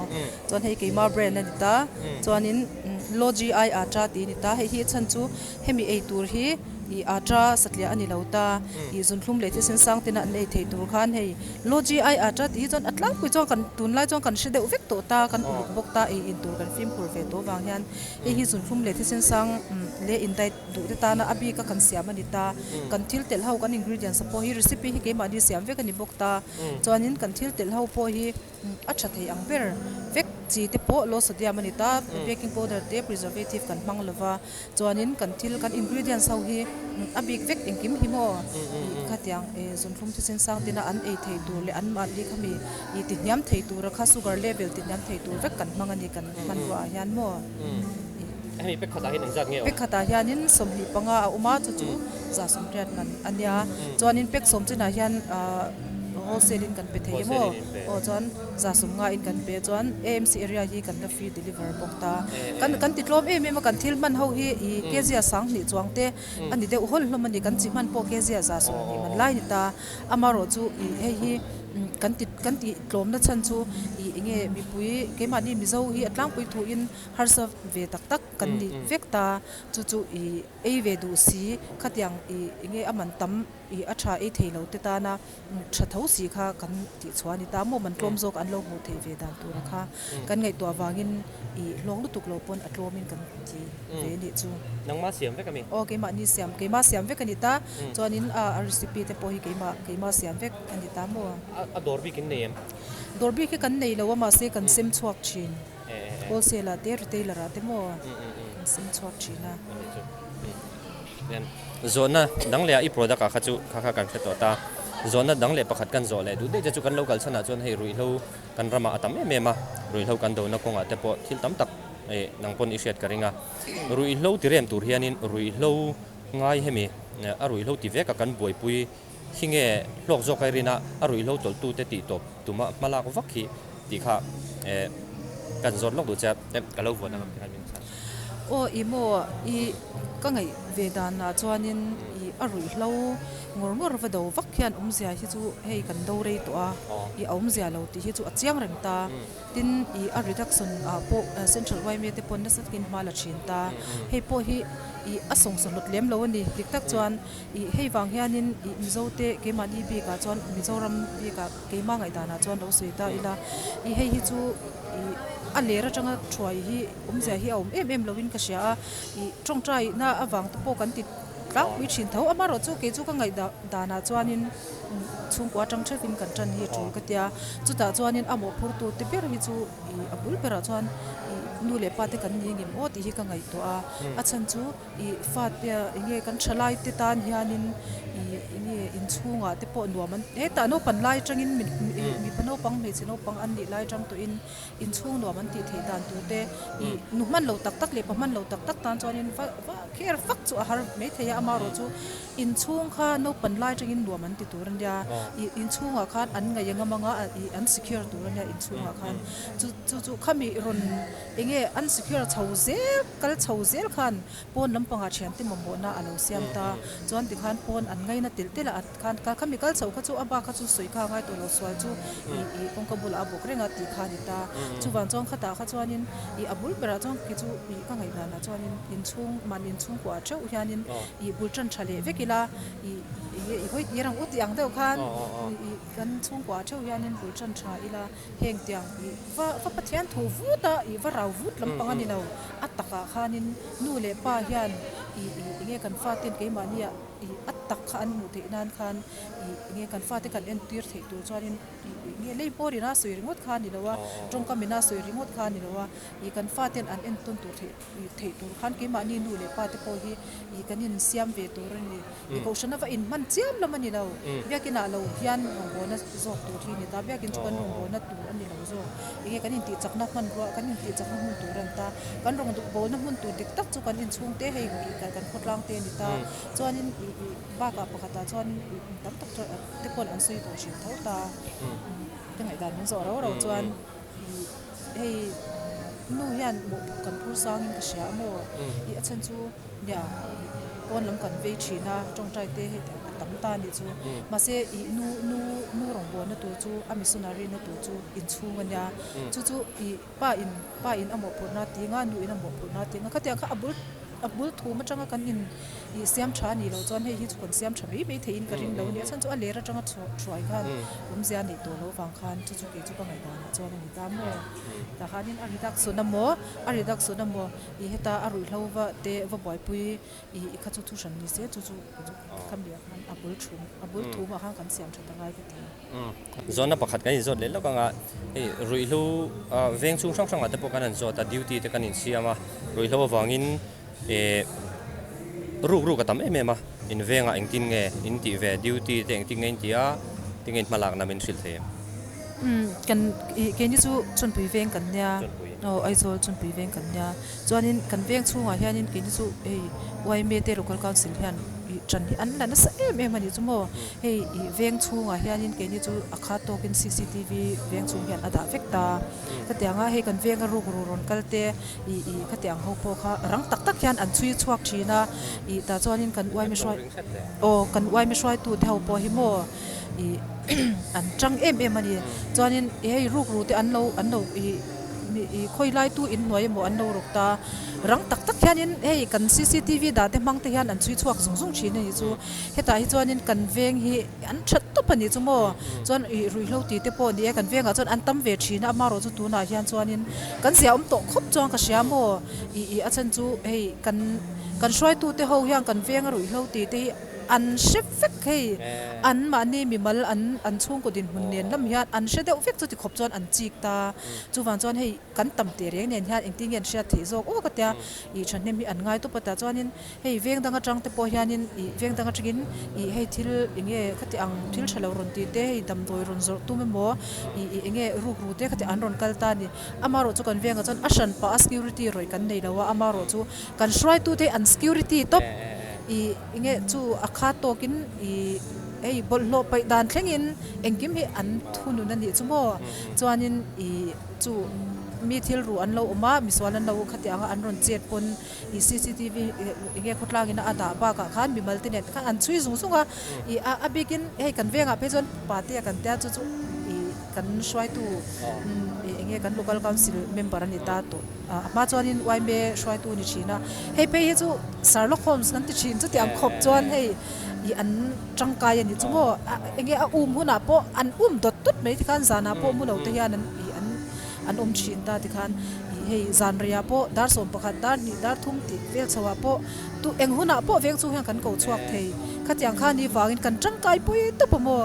chuan hei keima brand a ni ta chuanin Low GI Atta tih a ni ta hei hi a chhan chu Hemi ei tur hi ih ata satliah a ni lo ta, ih zunthlum leh thisen sang tena an ei theih tur khan hei Logi ai ata tih hi chuan a tlangpui chuan kan tunlai chuan kan hre deuh vek tawh ta, kan uluk bawk ta ei in tur kan fimkhur ve tawh vang hian hei hi zunthlum leh thisen sang leh indait duh te tana a bika kan siam a ni ta, kan thil telh ho kan ingredients pawh hi recipe hi keimahni siam vek a ni bawk ta, chuanin kan thil telh ho pawh hi. A tha thei ang ber vek chi te pawh low sodium a ni ta, baking powder te preservative kan hmang lo va, chuanin kan thil kan ingredients ho hi a bik vek engkim hi maw ih khatiang eh zunthlum thisen sang tina an ei thei tur leh an mahni kha mi ih ti hniam thei tura kha sugar level ti hniam thei tur vek kan hmang a ni kan hmanrua ah hian maw ih. Hemi pek khatah hian engzat nge awm? Pek khatah hianin 25 a awm a, chu chu 180 man a nia. Chuanin pek sawm chinah hian ahh wholesale in kan pe thei emaw? Aw chuan 150 in kan pe chuan AMC area hi kan la free deliver bawk ta. Kan kan ti tlawm em em a, kan thil hman ho hi ih kg a 2000 chuang te a ni deuh hawl hlawm a ni, kan chi hman pawh kg a 120 man lai a ni ta. Amaherawh chu ih hei hi kan ti kan tih tlawmna chhan chu ih enge mipui keimahni Mizo hi a tlangpui thuin Harsa ve tak tak kan ni vek ta, chu chu i ei ve duh si, khatiang i enge a man tam i a tha ei thei lo te tana tha tho si kha kan tih chhuah a ni ta maw, man tlawm zawk an lo hmuh theih ve dan tura kha kan ngaihtuah vangin i hlawk lutuk lo pawn a tlawmin kan ti ve a nih chu. Nangmah siam vek a mi? Aw keimahni siam, keimah siam vek a ni ta, chuanin a recipe te pawh hi keimah keimah siam vek a ni ta maw. A dawr bik in nei em? Dawr bik hi kan nei lo a mahse kan sem chhuak thin. Wholesale ah te retailer ah te maw kan sem chhuak thin a. Zawhna dang leh ah i product ah kha chu kha kha kan hre tawh ta. Zawhna dang leh pakhat kan zawh leh duh daih te chu kan lo kal chhan ah chuan hei ruihhlo kan ramah a tam em em a, ruihhlo kan dona kawngah te pawh thil tam tak eh nang pawn i hriat ka ring a. Ruihhlo ti rem tur hianin ruihhlo ngai hemi a ruihhlo ti vek a kan buaipui hi nge hlawk zawk a i rin a, a ruihhlo tawlhtute tih tawp tuma hmalak vak hi tih kha eh kan zawt lawk duh che a, ka lo vuan ang tikhan min chhan. Aw i maw i ka ngaih ve danah chuanin i a ruihhlo ngawr ngawr va do vak hian awmzia hi chu hei kan do rei tawh a, i a awmzia lo tih hi chu a chiang reng ta. Tin i a reduction ah pawh Central yma te pawn nasa takin hma la thin ta. Hei pawh hi i a sawngsawhlawt lem lo a ni. Dik tak chuan i hei vang hianin i Mizote keimahni bikah chuan Mizoram bikah Keimah ngaihdanah chuan lo sawi ta ila, i hei hi chu i a ler atanga thuai hi awmzia hi a awm em em loin ka hria a, i tawngtaina avang te pawh kan ti tlangpui thin tho. Amaherawh chu kei chu ka ngaihdan danah chuanin chhungkua atang theuhin kan tan hi a tul ka tia, chutah chuanin a mawhphurtu te ber hi chu i a bul berah chuan i nu leh pa te kan ni ngem aw tih hi ka ngaihtuah a, a chhan chu I fate enge kan thalai te tan hianin i enge inchhungah te pawh nuam an hetah naupang lai atangin mipa naupang hmeichhe naupang an nih lai atang tawhin inchhung nuam an tih theih dan tur te i nu hman lo tak tak leh pa hman lo tak tak tan chuanin va va kher fak chu a har mai thei a amaherawh chu inchhung kha naupang lai atangin nuam an ti tur ania i inchhungah khan an ngaih ang amanga i an secure tur ania inchhungah khan chu chu chu khami rawn enge an secure chho zel Kal chho zel khan pawn lampangah thiante mamawhna a lo siam ta. Chuan tikhan pawn an ngaina telh telh a, khan khami kal chho kha chu a bak kha chu sawi kha a ngai tawh lo, sual chu ih ih kawngka bulah a bawk reng a tih kha a ni ta. Chuvang chuan khatah kha chuanin ih a bul berah chuan khi chu ih ka ngaihdanah chuanin inchhung mahni inchhung kuah theuh hianin ih bul tan tha leh vek ila ih ih ih hawi tir ang u tih ang deuh khan ih kan chhungkuah theuh hianin bul tan tha ila. Heng tiang i va va Pathian thu vut a, i va rau vut lampang a ni lo. A takah khanin nu leh pa hian i i enge kan faten keimahnia i a tak kha an hmuh theih nan khan i enge kan fate kan entir theih tur chuanin i enge lei pawh rin a sawi ringawt kha a ni lo a, tawngkam ina sawi ringawt kha a ni lo a, i kan faten an entawn tur theih theih tur khan keimahni nu leh pa te pawh hi i kan insiam ve tur a ni. I kohhran a va inhman chiam lam a ni lo. Biakinah lo hian rawngbawlna zawk tur hi a ni ta. Biakin chu kan rawngbawlna tur a ni lo zawk. Enge kan intihchakna hmanrua, kan intihchakna hmun tur a ni ta. Kan rawngbawlna hmun tur dik tak chu kan inchhung te hei kan khawtlang te a ni ta. Chuanin i i bakah pakhatah chuan i tam tak chuan te pawn an sawi tawh hrim tho ta. Ka ngaihdan min zawh rau rau chuan i hei nu hian mawhpawh kan phur sangin ka hria a maw? I a chhan chu. Nia, pawn lam kan vei thin a, tawngtai te hei a tam ta a nih chu. Mahse i nu nu nu rawngbawlna tur chu a missionary na tur chu inchhung a nia. Chu chu i pa in pa in a mawhphurhna a ting a, nu in a mawhphurhna a ting a. Khatiang kha a bul a bul thum atanga kan in i siam tha a nih loh chuan hei hi chu kan siam tha mai mai theihin ka ring lo a nia. Chhan chu a ler atanga thuai khan awmzia a neih tawh loh vang khan chu chu kei chu ka ngaihdanah chuan a ni ta maw. Tah khanin a reduction emaw a reduction emaw I heta a ruihhlo va te va buaipui i i kha chu thu hran ni se chu chu khami ah khan a bul thum a bul thum ah khan kan siam that angai ka ti. Zawhna pakhat kan inzawt leh lawk anga hei ruihhlo veng chhung hrang hrangah te pawh kan han zawt a duty te kan insiam a ruihhlo avangin eh ruk ruk a tam em em a in vengah engtin nge in tih ve duty te engtin nge in tih a tinge in hmalakna min hrilh thei em? Umm kan ih keini chu Chunpui veng kan nia aw Aizawl Chunpui veng kan nia chuanin kan veng chhungah hianin keini chu hei yma te local council hian ih ṭan hi an la nasa em em a nih chu maw hei ih veng chhungah hianin keini chu a khat tawkin cctv veng chhung hian a dah vek ta khatianga hei kan venga rukru rawn kal te ih ih khatiang ho pawh kha rang tak tak hian an chhui chhuak ṭhin a ih tah chuanin kan yma hruai aw kan yma hruaitu te ho pawh hi maw. Ih an tang em em a ni. Chuanin hei rukru te an lo an lo ih ih khawi lai tu in hnuai emaw an lo ruk ta. Rang tak tak hianin hei kan cctv dah te hmang te hian an chhui chhuak zung zung thin a nih chu. Hetah hi chuanin kan veng hi an that tawp a nih chu maw. Chuan ih ruihhlo tih te pawh a ni e kan vengah chuan an tam ve thin a amaherawh chu tunah hian chuanin kan zia awm tawh khawp chuan ka hria maw. Ih ih a chhan chu hei kan kan hruaitu te ho hian kan venga ruihhlo tih te hi An hre vek hei, an mahni mimal an an chhungkaw dinhmun nen lam hian an hre deuh vek chuti khawp chuan an chik ta. Chuvang chuan hei kan tam teh reng nen hian engtin nge an hriat theih zawk aw ka tia ih thahnem hi an ngai tawp a tah chuanin hei veng dang atang te pawh hianin ih veng dang atangin ih hei thil eng nge khati ang thil tha lo rawn tih te hei damdawi rawn zawrh tum emaw ih ih eng nge rukru te khati an rawn kal ta a ni. Amaherawh chu kan vengah chuan a hran pah a security rawih kan nei lo a, amaherawh chu kan hruaitute an security tawp ih enge chu a khat tawkin ih hei bawlhhlawh paih dan thlengin engkim hi an thunun a nih chu maw chuanin ih chu mi thil ruh an lo awm a misual an lo khati anga an rawn chet pawn ih cctv enge khawtlangin a dah bakah khan mimal te nen khan an chhui zung zung a ih a bikin hei kan vengah phei chuan pate a kan tia chu chu ih kan hruaitu enge kan local council member a ni ta tawh. A hma chuanin yma hruaitu a ni thin a, hei phei hi chu Sherlock Holmes kan ti thin chuti ang khawp chuan hei ih an tangkai a ni chu maw eng nge a um hunah pawh an um dawt dawt mai tikhan zanah pawh mu lo te hian an ih an an awm thin ta tikhan ih hei zan reiah pawh dar 11 dar 2 dar 3 tih vel chho ah pawh tu eng hunah pawh veng chung hian kan ko chhuak thei khatiang khan i vangin kan tangkai pui tawp a maw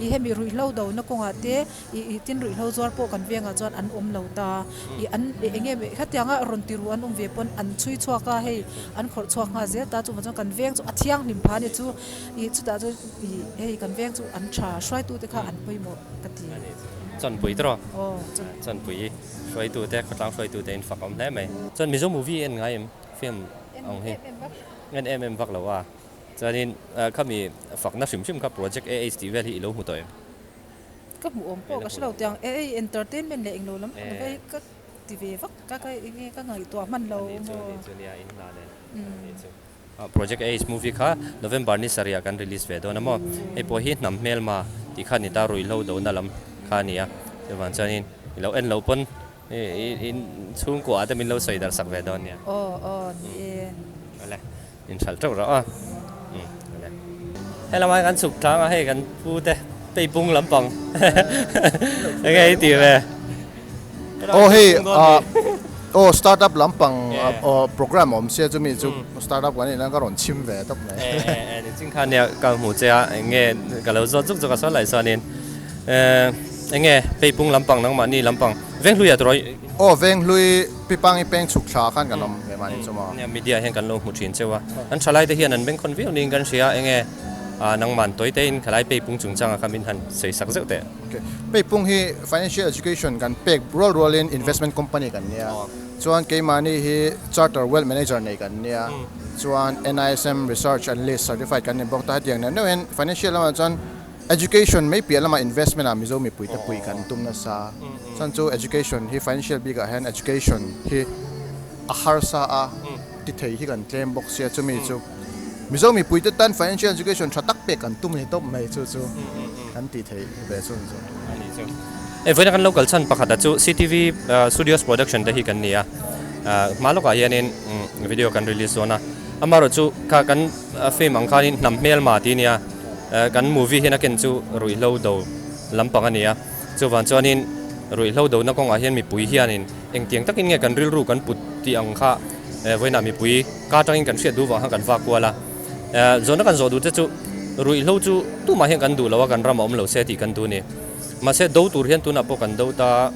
ih hemi ruihhlo do na kawngah te Ih ih tin ruihhlo zuar pawh kan vengah chuan an awm lo ta. Ih an eng nge hetianga rawn ti ruh an awm ve pawn an chhui chhuak a hei an khawrh chhuak nghal zel ta chuvang chuan kan veng chu a thianghlim pha ni chu ih chutah chuan ih hei kan veng chu an tha hruaitu te kha an pawimawh ka ti. Chawnpui tawh aw Chawnpui hruaitu te khawtlang hruaitu te in fak awm hle mai. Chuan Mizo movie en ngai em film ang hi en em em vak lo a chuanin khami fakna hrim hrim kha project AH tih vel hi i lo hmu tawh em? Ka hmuh awm pawh ka hre lo tiang e ei entertainment leh englo lam pang vei ka ti ve vak ka ka enge ka ngaihtuah hman lo maw. Project Ace movie kha November ni sarih ah kan release ve dawn a maw hei pawh hi hnam hmelma tih kha ni ta ruihhlo dohna lam kha a ni a chuvang chuanin i lo en loh pawn in chhungkua ah te min lo sawi darh sak ve dawn nia. Aw aw ni e. Awle. In hralh teuh rawh a. Umm awle. He lamah kan chhuk tlang a hei kan pu te peipung lampang enge i tih ve. Aw hei ah Aw startup lampang program a awm sia chumi chu startup kan nih nan ka rawn chhim ve tawp mai. E e e nichin khan nia ka hmu che a eng nge ka lo zawt zuk zuk a sawn lai chuanin eng nge peipung lampang nangmahni lampang Venghlui ah turaw Aw Venghlui Pipangi peng chhuk thla khan kan awm ve mahni chu maw. Nia media hian kan lo hmu thin cheu a an thalai te hian an bengkhawn viau niin kan hria eng nge nangman tawi te in khalai peipung chungchangah kha min han sawi sak zeuh teh. Ok. Peipung hi Financial Education kan pek rual rualin investment company kan nia. Chuan keimahni hi Charter Wealth Manager nei kan nia. Chuan NISM Research Analyst Certified kan ni bawk ta. Hetiang neuh neuhin financial lamah chuan education mai piah lamah investment ah Mizo mipuite pui kan tum nasa. Chuan chu education hi financial bikah hian education hi a harsa a ti thei hi kan tlem bawk sia. Chumi chu Mizo mipuite tan financial education tha tak pek kan tum a ni tawp mai chu chu kan tih theih ve chu ni chu. A ni chu. E vawiina kan lo kal chhan pakhat a chu CTV Studios Production te hi kan ni a, hma lawkah hianin video kan release dawn a, amaherawh chu kha kan film ang khanin hnam hmelma tih a nia, kan movie hian a ken chu ruihhlo do lampang a ni a, chuvang chuanin ruihhlo dona kawngah hian mipui hianin engtiang takin nge kan rilru kan put tih ang kha vawiinah mipui Ka atangin kan hriat duh vang khan kan vak kual a, zawhna kan zawh duh te chu ruihhlo chu tumah hian kan duh lo a, kan ram a awm lo se tih kan duh a ni. Mahse do tur hian tunah pawh kan do ta,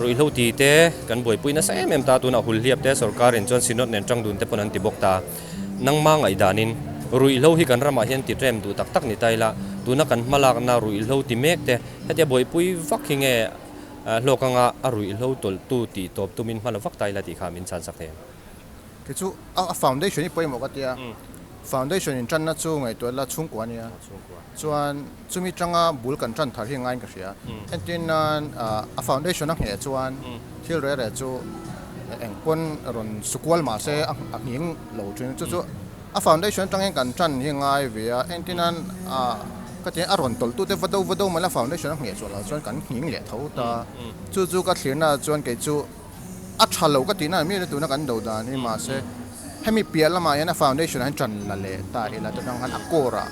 ruihhlo ti te kan buaipui nasa em em ta, tunah hulhliap te sorkarin chuan synod nen tang dun te pawn an ti bawk ta. Nangma ngaihdanin ruihhlo hi kan ramah hian ti rem duh tak tak ni ta ila, tuna kan hmalakna ruihhlo ti mek te hetia buaipui vak hi nge hlawk anga a ruihhlo tawlhtu tih tawp tumin hma la vak ta ila tih kha min chhansak thei em? Kei chu a foundation hi pawimawh ka tia, foundation in tanna chu ngaihtuah ila chhungkua a nia, chuan chumi tanga bul kan tan thar hi ngaiin ka hria, entir nan a foundation a ngheh chuan thil reh reh chu eng pawn rawn sukual mah se a nghing lo thin, chu chu a foundation atangin kan tan hi ngai ve a, entir nan ka tia a rawn tawlh tute va do va do mai la foundation a ngheh chuah loh chuan kan nghing leh tho ta, chu chu ka thlirna chuan kei chu. A tha lo ka tihna mi tuna kan do dan hi mahse hemi piah lamah hian a foundation ah hian tan la leh ta ila ta tang khan a core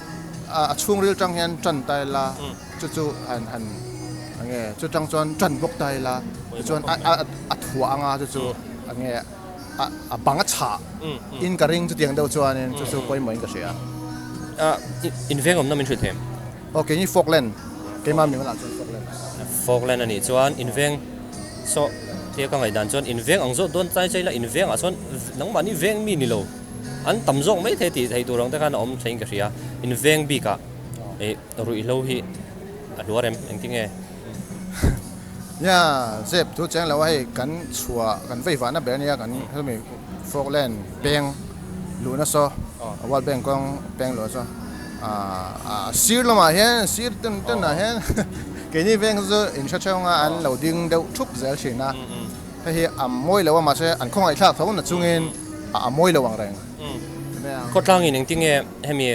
ah a chhungril tang hian tan ta ila chu chu han han enge chu tang chuan tan bawk ta ila tichuan a a a thuah anga chu chu enge a a bang a chhah in ka ring chutiang deuh chuanin chu chu pawimawh in ka hria. A in veng awmna min hrilh thei em? Aw keini Falkland keimah mi hmunah chuan Falkland. Falkland anih chuan in veng. Saw tia ka ngaihdan chuan in veng ang zawk dawn tlai chaila in vengah chuan nangmahni veng mi ni lo an tam zawk mai thei tih theih tur ang te khan a awm theiin ka hria in veng bikah ih ruihhlo hi a hluar em engtin nge? Nia zep thu cheng lo a hei kan chhuah kan vei vahna ber ania kan hemi Falkland peng luhna saw World Bank kawng peng luhna saw ah sir lamah hian sir ten ten ah hian Keini veng chu in hre theuh anga an lo ding deuh thup zel thin a, hei hi a mawi lo a mahse an khawngaih thlak tho na chungin a mawi lo ang reng. Khawtlangin engtin nge hemi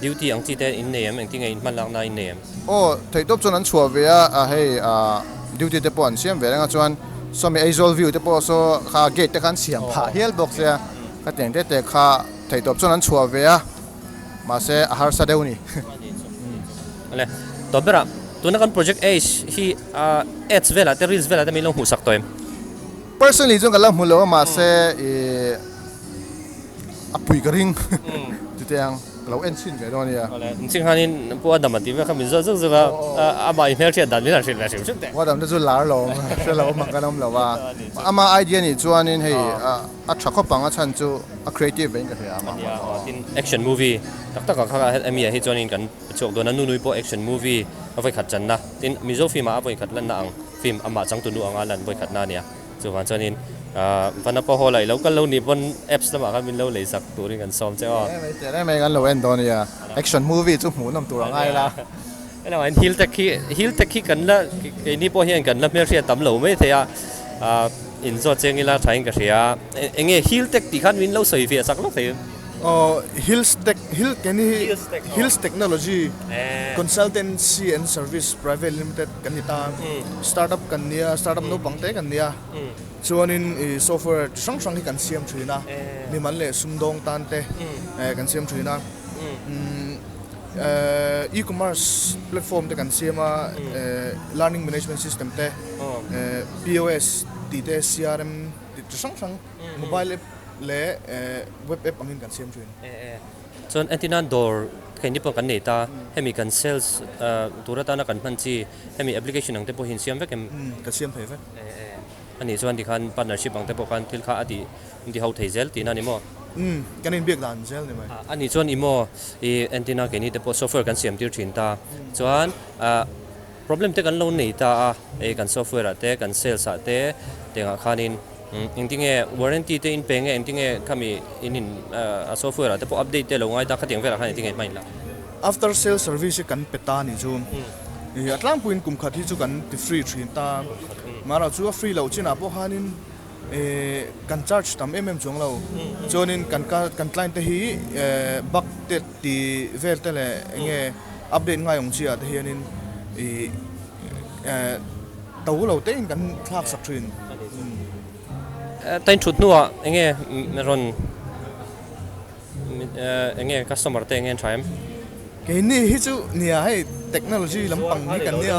duty ang chi te in nei em, engtin nge in hman lakna in nei em? Aw, theihtawp chuan an chhuah ve a, hei duty te pawh an siam ve reng a chuan sawmi Aizawl view te pawh saw kha gate te kha an siam phah hial bawk sia, khatiang te te kha theihtawp chuan an chhuah ve a. Mahse a harsa deuh ni. Ale, tawp berah tuna kan project H hi ads velah te reels velah te min lo hmuh sak tawh em? Personally chuan ka la hmu lo a mahse ih a pui ka ring chutiang ka lo en chhin ve dawn a nia. Awle, inching khanin Pu Adam a tih vel kha min zawt zuk zuk a, amah i hmelhriat dan min han hrilh ve hrim hrim teh. Pu Adam te chu lar lo awm a, hre lo awm ang kan awm lo a, ama idea nih chuanin hei A tha khawp ang a chhan chu a creative vein ka hria a mah mah aw. Tin action movie tak tak ah kha hemi ah hi chuanin kan chhuak dawn a Nunui pawh action movie a vawikhat channa tin Mizo film ah a vawikhat lanna ang film amah changtunu anga lan vawikhatna a nia chuvang chuanin Vanapa Hall ah i lo kal lo nih pawn apps lamah khan min lo lei sak turin kan sawm che aw. Em em em em kan lo en dawn a nia action movie chu hmuhnawm tur a ngai la. Hello an hill tech hi hill tech hi kan la keini pawh hian kan la hmelhriat tam lo mai thei a in zawt cheng ila thain ka hria eng nge hill tech tih khan min lo sawi fiah chak lawk thei Aw hills tech hill keini hi hills technology consultancy and service private limited kan ni ta startup kan nia startup naupang te kan nia chuanin ih software chi hrang hrang hi kan siam thin a mimal leh sumdawng tan te kan siam thin a umm. E-commerce platform te kan siam a, learning management system te, POS tih te CRM tih chi hrang hrang mobile app leh web app angin kan siam thin. Chuan entirnan dawr keini pawh kan nei ta, hemi kan sales tur atana kan hman chi hemi application ang te pawh hi in siam vek em? Kan siam thei vek. Anih chuan tikhan partnership ang te pawh khan thil kha a ti in ti ho thei zel tihna a ni maw? Umm, kan inbiak dan zel ni mai. Anih chuan i maw i entirna keini te pawh software kan siam tir thin ta, chuan problem te kan lo nei ta a, hei kan software ah te kan sales ah te tengah khanin engtinge warranty te in pe nge engtinge khami in in a software ah te pawh update te lo ngai ta khatiang velah khan engtinge hma in la? After sales service hi kan pe ta ni chu i a tlangpuiin kum khat hi chu kan ti free thin ta, mahra chu a free loh chinah pawh khanin kan charge tam em em chuang lo, chuanin kan kan client te hi bug te ti vel te leh enge update ngai awm chiah te hianin ih to lo te in kan thlak sak thin. Tain thut hnuah enge rawn enge customer te enge an tha em? Keini hi chu nia hei technology lampang hi kan nia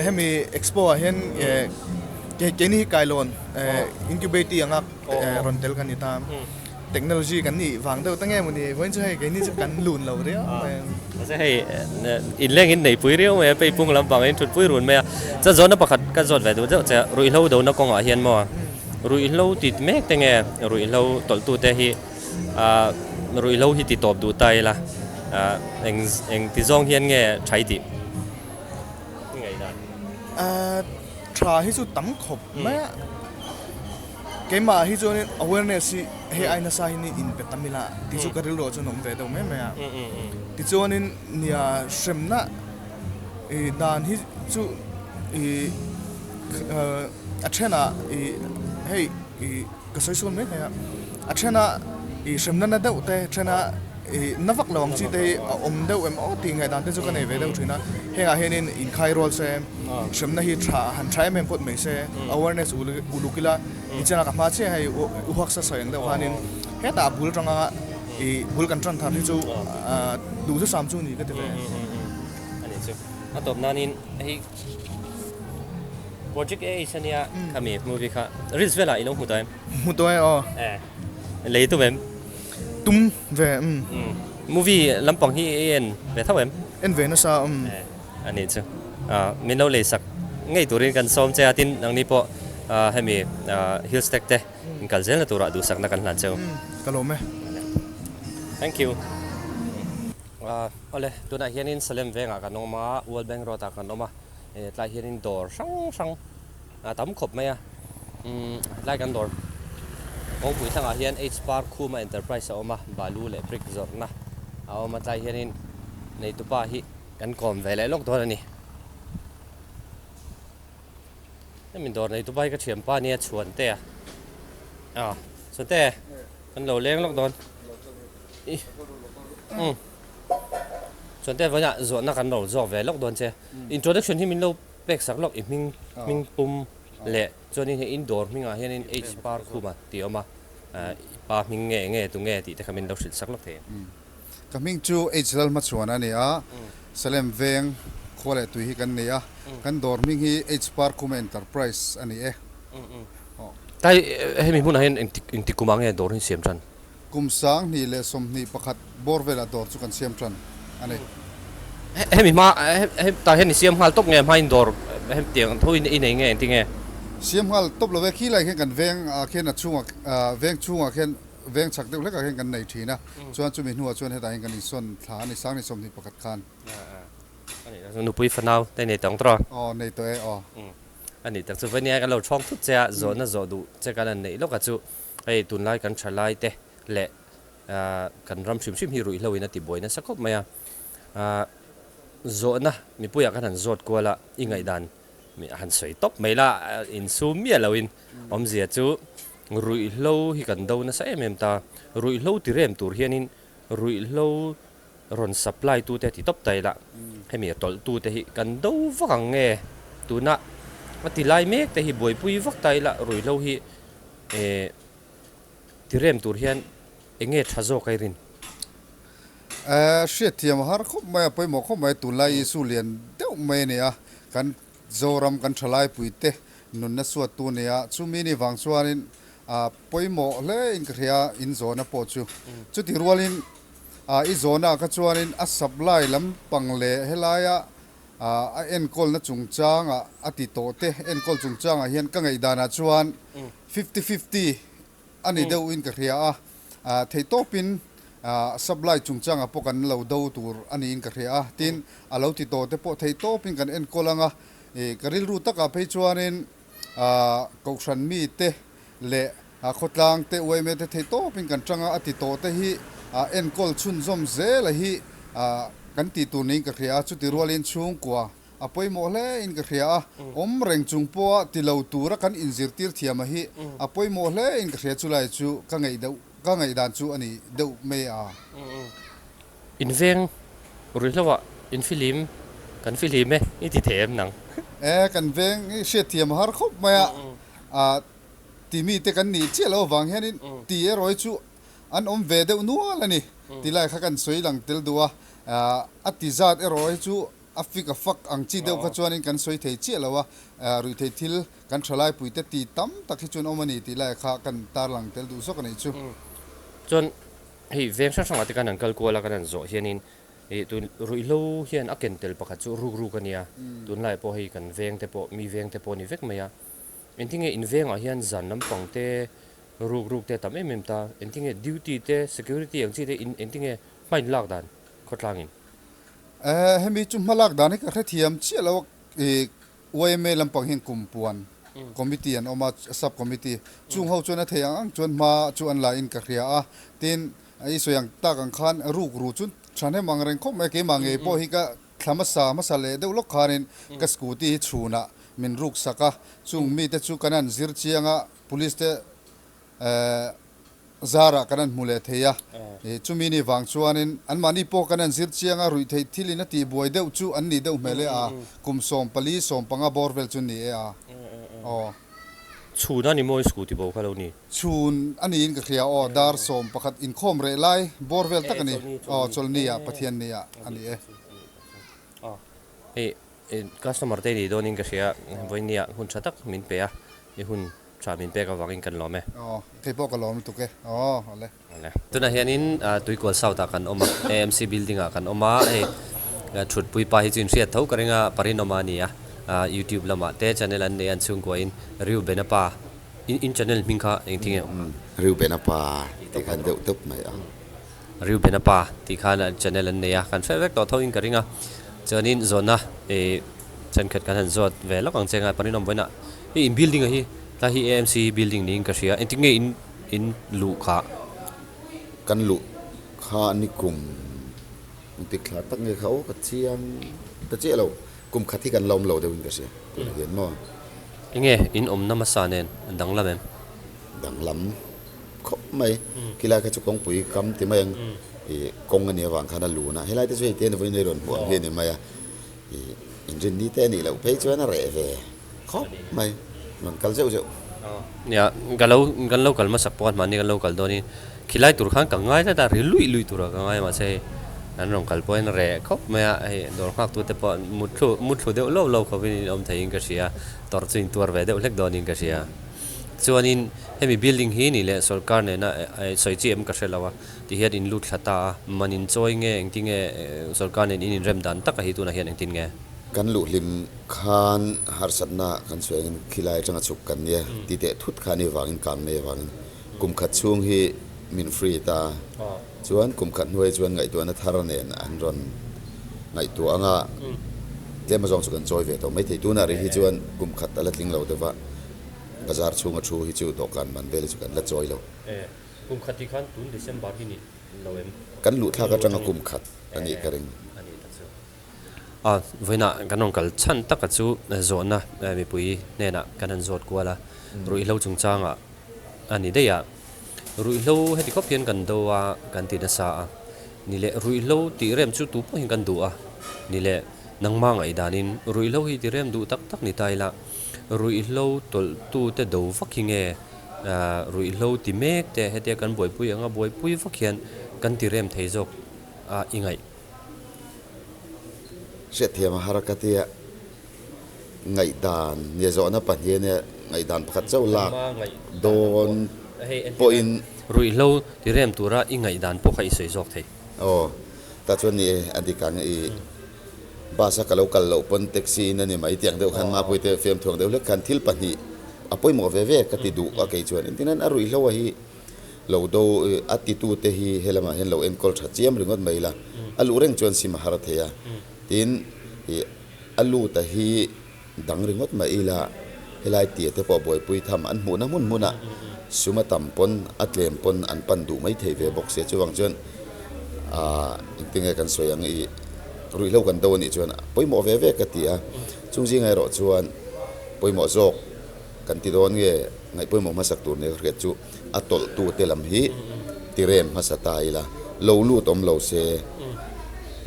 hemi expo ah hian keini hi kailawn incubatee anga rawn tel kan ni ta. Technology kan nih vang deuh ta nge maw ni, vawiin chu hei keini chu kan lun lo riau mai a. Mahse hei inleng in neipui riau mai a, peipung lampang in thutpui run mai a. Chuan zawhna pakhat ka zawt ve duh deuh che a, ruihhlo dona kawngah hian maw ruihhlo ti mek te nge ruihhlo tawlhtu te hi ruihhlo hi ti tawp duh ta ila eng eng ti zawng hian nge tha i tih? Tha hi chu tam khawp mai a. Keimah hi chuanin awareness hi hei ai nasa hi ni inpe tam ila tih chu ka rilru ah chuan a awm ve deuh mai mai a. Tichuanin nia hremna ih dan hi chu ih a thenah ih hei ih ka sawi sual mai thei a, a thenah ih hremna na deuh te thenah ih na vak lo ang chi te hi a awm deuh em aw tih ngaihdan te chu ka nei ve deuh thin a. Hengah hianin inkhai rual se hremna hi tha han tha em em phawt mai se awareness uluk ila nichenah ka hma chiah hei u huaksa sawi ang deuh khanin hetah bul tanga ih bul kan tan thar hi chu duhthusam chu ni ka ti ve. Ani chu a tawp nanin hei Project A H ania khami movie kha reels velah i lo hmu tawh em? Hmu tawh e aw. Lei tum em? Tum ve umm. Movie lampang hi i en ve tho em? En ve nasa umm. A nih chu. Min lo leisak ngei turin kan sawm che a, tin nangni pawh hemi hill stack te in kal zelna turah duhsakna kan hlan cheu. Ka lawm e. Thank you. Awle, tunah hianin Salem vengah kan awm a, World Bank Road ah kan awm a, tlai hianin dawr hrang hrang a tam khawp mai a tlai kan dawr kawngpui thlangah hian H Park Khuma Enterprise a awm a balu leh brick zawrhna a awm a tlai hianin neitupa hi kan kawm ve leh lawk dawn a ni hemi dawr neitupa hi ka thianpa ania Chhuantea ah Chhuante kan lo leng lawk dawn i umm Chhuante vawiinah zawhna kan lo zawk ve lawk dawn che introduction hi min lo. Pek sak lawk i hming hming pum leh chuanin hei in dawr hmingah hianin H par khuma tih a awm a, i pa hming nge nge tu nge tih te kha min lo hrilh sak lawk thei em? Ka hming chu H Lalhmachhuan a ni a, Salem veng khua leh tui hi kan nei a, kan dawr hming hi H par khuma Enterprise a ni e. Tlai hemi hmunah hian engtik engtik kumah nge dawr hi siam tan? Kum 2021 bawr velah dawr chu kan siam tan a ni. Hemi hma hetah hian i siam nghal tawp nge hmain dawr hetiang tho i nei nge engtin nge? Siam nghal tawp lo e, khilai khian kan veng ah khian a chhungah veng chhungah khian veng chhak deuh hlekah khian kan nei thin a, chuan chumi hnuah chuan hetah hian kan insawn thla a ni 2021 khan. Nupui fanau te nei tawng tawh a? Aw nei tawh e aw. A nih tak chu vawnia kan lo thawng thut che a, zawhna zawh duh che kan han neih lawk a chu. Hei tunlai kan tha lai te leh kan ram hrim hrim hi ruihhlo in a ti buai nasa khawp mai a, zawhna mipuiah khan han zawt kual a, i ngaihdan han sawi tawp mai la, insum miah lo in awmzia chu ruihhlo hi kan do nasa em em ta, ruihhlo ti rem tur hianin ruihhlo rawn supply tu te ti tawp ta ila, hemi a tawlh tu te hi kan do vak ang nge, tuna a ti lai mek te hi buaipui vak ta ila ruihhlo hi Eh, tirem tur hian eng nge tha zawk a i rin? Eh, hriatthiam a har khawp mai a, pawimawh khawp mai, tunlai Isu lian deuh mai a ni a, kan Zoram kan thalai puite nunna suattu nia chumi ni wang chuanin a pawimawh hle in ka hria in zawhna pawh chu. Chuti rualin a i zawhna kha chuanin a supply lampang leh helaia a enkawlna chungchanga a ti tawh te enkawl chungchangah hian ka ngaihdanah chuan fifty fifty a ni deuh in ka hria a, theihtawpin supply chungchangah pawh kan lo do tur a niin ka hria a, tin a lo ti tawh te pawh theihtawpin kan enkawl ang a, ka rilru takah phei chuanin Kohhran mite leh khawtlang te uaime te theihtawpin kan tang a, a ti tawh te hi enkawl chhunzawm zel a hi kan tih tur niin ka hria a, chuti rualin chhungkua a pawimawh hle in ka hria a, awm reng chung pawha ti lo tura kan inzirtir thiam a hi a pawimawh hle in ka hria chulai chu ka ngaih deuh ka ngaihdan chu a ni deuh mai a. Inveng ruihloah infilim kan fihlim e i ti thei em nang? E, kan veng i hriatthiam a har khawp mai a, a ti mite kan nih chiah loh avang hianin ti erawh hi chu an awm ve deuh nual a ni tilai kha kan sawi lang tel duh a, a ti zat erawh hi chu a fik a fak ang chi deuh kha chuanin kan sawi thei chiah lo a, ruihtheih thil kan thalaipuite ti tam tak hi chuan awm a ni tilai kha kan tarlang tel duh zawk a nih chu. Chuan Hei veng hrang hrangah te khan an kal kual a kan han zawh hianin ih tun ruihhlo hian a ken tel pakhat chu ruk ruk a nia, tunlai pawh hei kan veng te pawh mi veng te pawh a ni vek mai a, engtinge in vengah hian zan lampang te ruk ruk te a tam em em ta, engtinge duty te security ang chi te in engtinge hma in lak dan khawtlangin? Eh hemi chu hma lak dan hi ka hrethiam chiah lo a ih Yma lampang hian kum puan committee an awm a, sub committee. Chung ho chuan a thei ang ang chuan hma chu an la in ka hria a, tin i sawi ang tak ang khan ruk ru chu thahnem ang reng khawp mai a, keimah ngei pawh hi ka thla hmasa hmasa leh deuh lawk khanin ka scooty hi chhunah min ruk sak a, chung mite chu kan han zir chiang a, police te Zarah kan han hmu leh thei a, chumi ni vang chuanin anmahni pawh kan han zir chiang a, ruihtheih thilin a tihbuai deuh chu an nih deuh hmel e a, kum 14, 15 bawr vel chu ni e a, aw. Chhun a ni maw i scooty bo kha lo ni? Chhun a niin ka hria aw, dar 11 inkhawm reh lai bawr vel tak a ni, aw chawlhni ah Pathian ni ah a ni e. Hei customer te ni dawnin ka hria, vawiin ah hun tha tak min pe a, i hun. Tha min pek avangin kan lawm e. Aw, kei pawh ka lawm lutuk e. Aw, awle. Awle. Tunah hianin Tuikual South ah kan awm a, AMC building ah kan awm a, hei thutpui pa hi chu in hriat tho ka ring a, Parinawma a ni a, YouTube lamah te channel an nei a, an chhungkuain Reuben-a pa, in channel hming kha engtin nge awm? Reuben-a pa tih khan deuh tawp mai a. Reuben-a pa tih khan channel an nei a, kan hre vek tawh tho in ka ring a, chuanin zawhna ih thenkhat kan han zawt ve lawk ang che nga Parinawm vawiinah Hei in building a hi tlai hi AMC building niin ka hria engtin nge in in luh kha? Kan luh kha ni kum engtik thla tak nge kha aw ka chiang ta chiah lo kum khat hi kan la awm lo deuh in ka hria tunah hian maw. Enge in awmna hmasa nen danglam em? Danglam khawp mai khilai kha chu kawngpui kam ti mai ang ih kawng a nih avang khan a lun a helai te chu hei te ni vawiin rawn hmuh ang hi a ni mai a ih inrinni te a nih loh phei chuan a reh ve. Khawp mai, rawn kal zeuh zeuh. Nia, ka lo, kan lo kal hmasak pawh a hmahni kan lo kal dawnin khilai tur khan ka ngai tlat a, ri luih luih turah ka ngai mahse hei an rawn kal pawhin reh khawp mai a, hei dawr nghak tute pawh mutthlu mutthlu deuh lo lo khawpin in awm theiin ka hria, tawrh chu intuar ve deuh hlek dawnin ka hria. Chuanin hemi building hi nih leh sorkar nena sawi chi em ka hre lo a, tihian in lut thla ta a, man in chawi nge engtinge sorkar nen in inrem dan taka hi tunah hian engtin nge? Kan luhhlim khan harsatna kan sawi angin khilai atanga chhuk kan nia ti teh thut kha ani vangin kang nei avangin kum khat chhung hi min free ta chuan kum khat hnuai chuan ngaihtuahna thar nen an rawn ngaihtuah anga tlem azawng chu kan chawi ve tawh maithei. Tunah rih hi chuan kum khat a la tling lo deuh va, bazar chhunga thu hi chu dawhkan man vel hi chu kan la chawi lo. Kum khat tih khan tun December hi ni lo em? Kan luhthlak atanga kum khat a nih ka ring. A, vawiinah kan rawn kal chhan taka chu zawhna mipui hnenah kan han zawt kual a, ruihhlo chungchangah a ni daih a, ruihhlo heti khawp hian kan do a, kan ti nasa a, ni leh ruihhlo tih rem chu tu pawhin kan duh a, ni leh nangmah ngaihdanin ruihhlo hi ti rem duh tak tak ni ta ila, ruihhlo tawlhtute do vak hi nge ruihhlo ti mek te hetia kan buaipui anga buaipui vak hian kan ti rem thei zawk a i ngaih. Hriatthiam a har ka tia. Ngaihdan nia zawhna pahnih a nia, ngaihdan pakhat chauh lak dawn pawhin. Ruihhlo ti rem tura i ngaihdan pawh kha i sawi zawk thei. Aw, tah chuan ni e, a dik ang i bus a ka lo kal loh pawn taxi in a ni mai tiang deuh khan Mapuii te fiamthu ang deuh hlek khan thil pahnih a pawimawh ve ve ka ti duh a kei chuan engtin an a ruihhlo a hi lo do a titu te hi helamah hian lo enkawl tha chiam ringawt mai ila a luh reng chuan sim a har thei a tin i A lut a hi dang ringawt mah ila helai tia te pawh buaipui tham an hmuhna hmun hmunah sum a tam pawn a tlem pawn an pan duh mai thei ve bawk sia. Chuvang chuan aah engtinge kan sawi ang i ruihhlo kan do anih chuan pawimawh ve ve ka ti a. Chung zingah erawh chuan pawimawh zawk kan ti dawn nge ngaih pawimawh hmasak tur nia ka hriat chu a tawlh tu te lam hi tirem hmasa ta ila, lo lut awm lo se,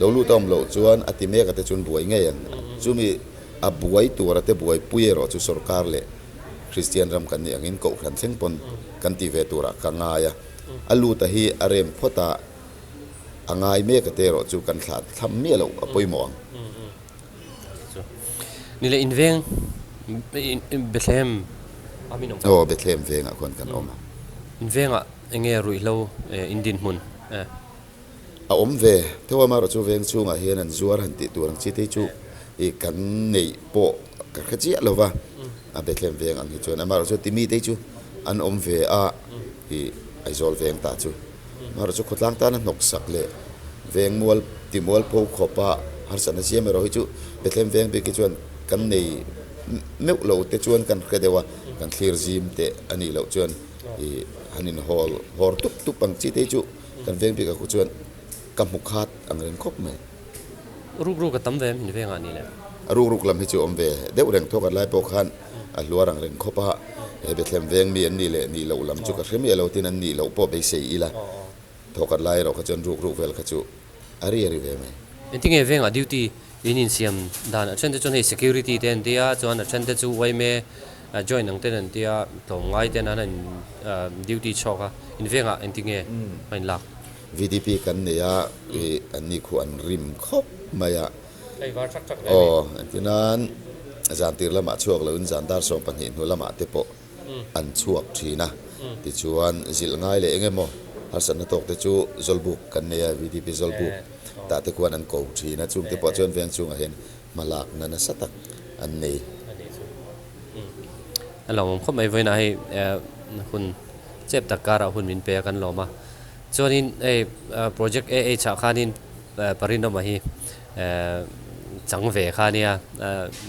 lo lut a awm loh chuan a ti mek a te chuan buai ngei ang. Chumi a buai tur a te buaipui erawh chu sorkar leh Kristian ram kan nih angin Kohhran thleng pawn kan ti ve turah ka ngai a, a lut a hi a rem phawt a, a ngai mek a te erawh chu kan thlah thlam miah loh a pawimawh ang. Ni leh in veng Bethlehem a min awm. Aw Bethlehem vengah khuan kan awm a. In vengah eng nge ruihhlo in dinhmun e? A awm ve. Theuama erawh chu veng chhungah hian an zuar han tih tur ang chi te chu i kan neih pawh ka hre chiah lo va, a Bethlehem veng ang hi chuan amaherawh chu timi te chu an awm ve a i Aizawl veng ta chu. Amaherawh chu khawtlang tana hnawksak leh veng mual ti mual pho khawpa harsatna siam erawh hi chu Bethlehem veng bik hi chuan kan nei meuh lo te chuan kan hre deuh a, kan thlir zim teh a nih loh chuan ih han in hawl hawr tup tup ang chi te hi chu kan veng bikah khu chuan ka hmu khat ang reng khawp mai. Ruk ruk a tam ve em in vengah ni le? A ruk ruk lam hi chu awm ve deuh reng thawk at lai pawh khan a hluar ang reng khawp a, he Bethlehem veng mi an nih leh nih loh lam chu ka hre miah lo tin an nih loh pawh beisei ila thawk at lai erawh kha chuan ruk ruk vel kha chu a ri a ri ve mai. Engtinge vengah duty in insiam dan a then te chuan hei security te an tia chuan a then te chu yma join ang ten an tia tlawmngai ten an han duty chhawk a in vengah engtinge a inlak? VDP kan nei a, ih an ni khu an rim khawp mai a. Aw, engtinan zan tir lamah chhuak loin zan dar 12 hnu lamah te pawh an chhuak thin a. Tichuan zilh ngai leh eng emaw harsatna tawk te chu Zawlbuk kan nei a, VDP Zawlbuk tah te khuan an ko thin a, chung te pawh chuan veng chungah hian hma lakna nasa tak an nei. A lawmawm khawp mai vawiinah hei hun chep tak karah hun min pe a kan lawm a. Chuanin hei project AH ah khanin Parinawma hi chang ve kha ania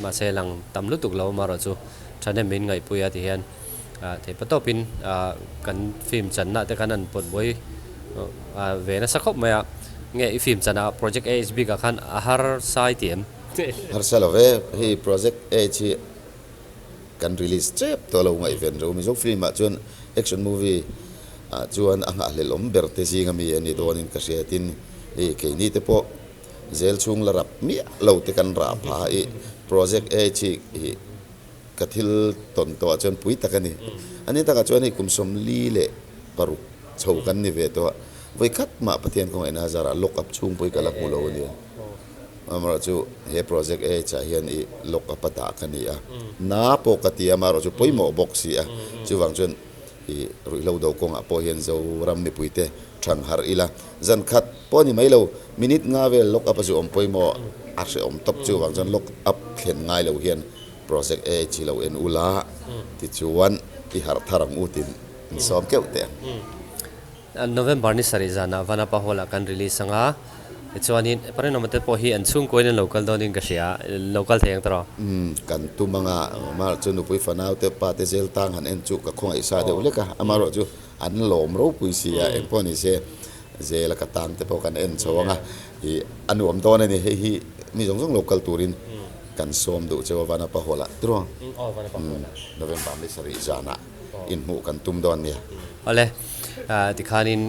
mahse lang tam lutuk lo amaherawh chu thahnem min ngaihpui a ti hian theihpa tawpin kan film channa te khan an pawt buai ve nasa khawp mai a nge i film chanah project AH bikah khan a har sai tih em? Harsa lo ve hei project AH hi kan release tep tawh lo ngaihven ro Mizo film ah chuan action movie ah chuan a nghahhlelh awm ber te zinga mi a ni dawnin ka hria tin i keini te pawh zel chhung la rap miah lo te kan rah phah a i project A chi hi ka thil tawn tawh ah chuan pui tak a ni a ni takah chuan hei kum 46 chho kan ni ve tawh a vawi khat mah Pathian khawngaihna zarah lock up chhung pawh hi ka la hmu lo a nia. Amaherawh chu he project AH ah hian i lock up a dah ka ni a, na pawh ka ti a, amaherawh chu pawimawh bawk si a, chuvang chuan i ruihhlo do kawngah pawh hian Zoram mipuite thang harh ila, zan khat pawh a ni mai lo, minute nga vel lock up a zu awm pawimawh a hrehawm tawp, chuvang chuan lock up thlen ngai lo hian project AH hi lo en ula tichuan i harh thar ang u tiin in sawm keuh teh ang. November ni sarih zanah Vanapa Hall ah kan release ang a, tichuanin Parinawma te pawh hi an chhungkuain an lo kal dawnin ka hria, lo kal thei ang tawh? Umm, kan tum ang a, amaherawh chu nupui fanau te pa te zel tang han en chu ka khawngaih sa deuh hlek a, amaherawh chu an lawm ropui si a, engpawh ni se zela ka tang te pawh kan en chho ang a, ih a nuam dawn a ni, hei hi mi zawng zawng lo kal turin kan sawm duh cheu a Vanapa Hall ah tiraw? Umm, November ni sarih zanah. inhmuh kan tum dawn nia. Awle, tikhanin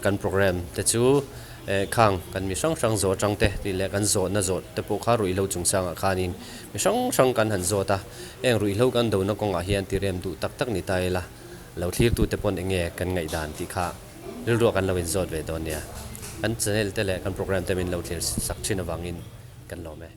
kan program te chu khang kan mi hrang hrang zawh atang te tih leh kan zawhna zawh te pawh kha ruihhlo chungchangah khanin mi hrang hrang kan han zawt a, heng ruihhlo kan dona kawngah hian tirem duh tak tak ni ta ila, lo thlirtute pawn eng nge kan ngaihdan tih kha rilruah kan lo inzawt ve dawn nia. Kan channel te leh kan program te min lo thlir sak thin avangin kan lawm e.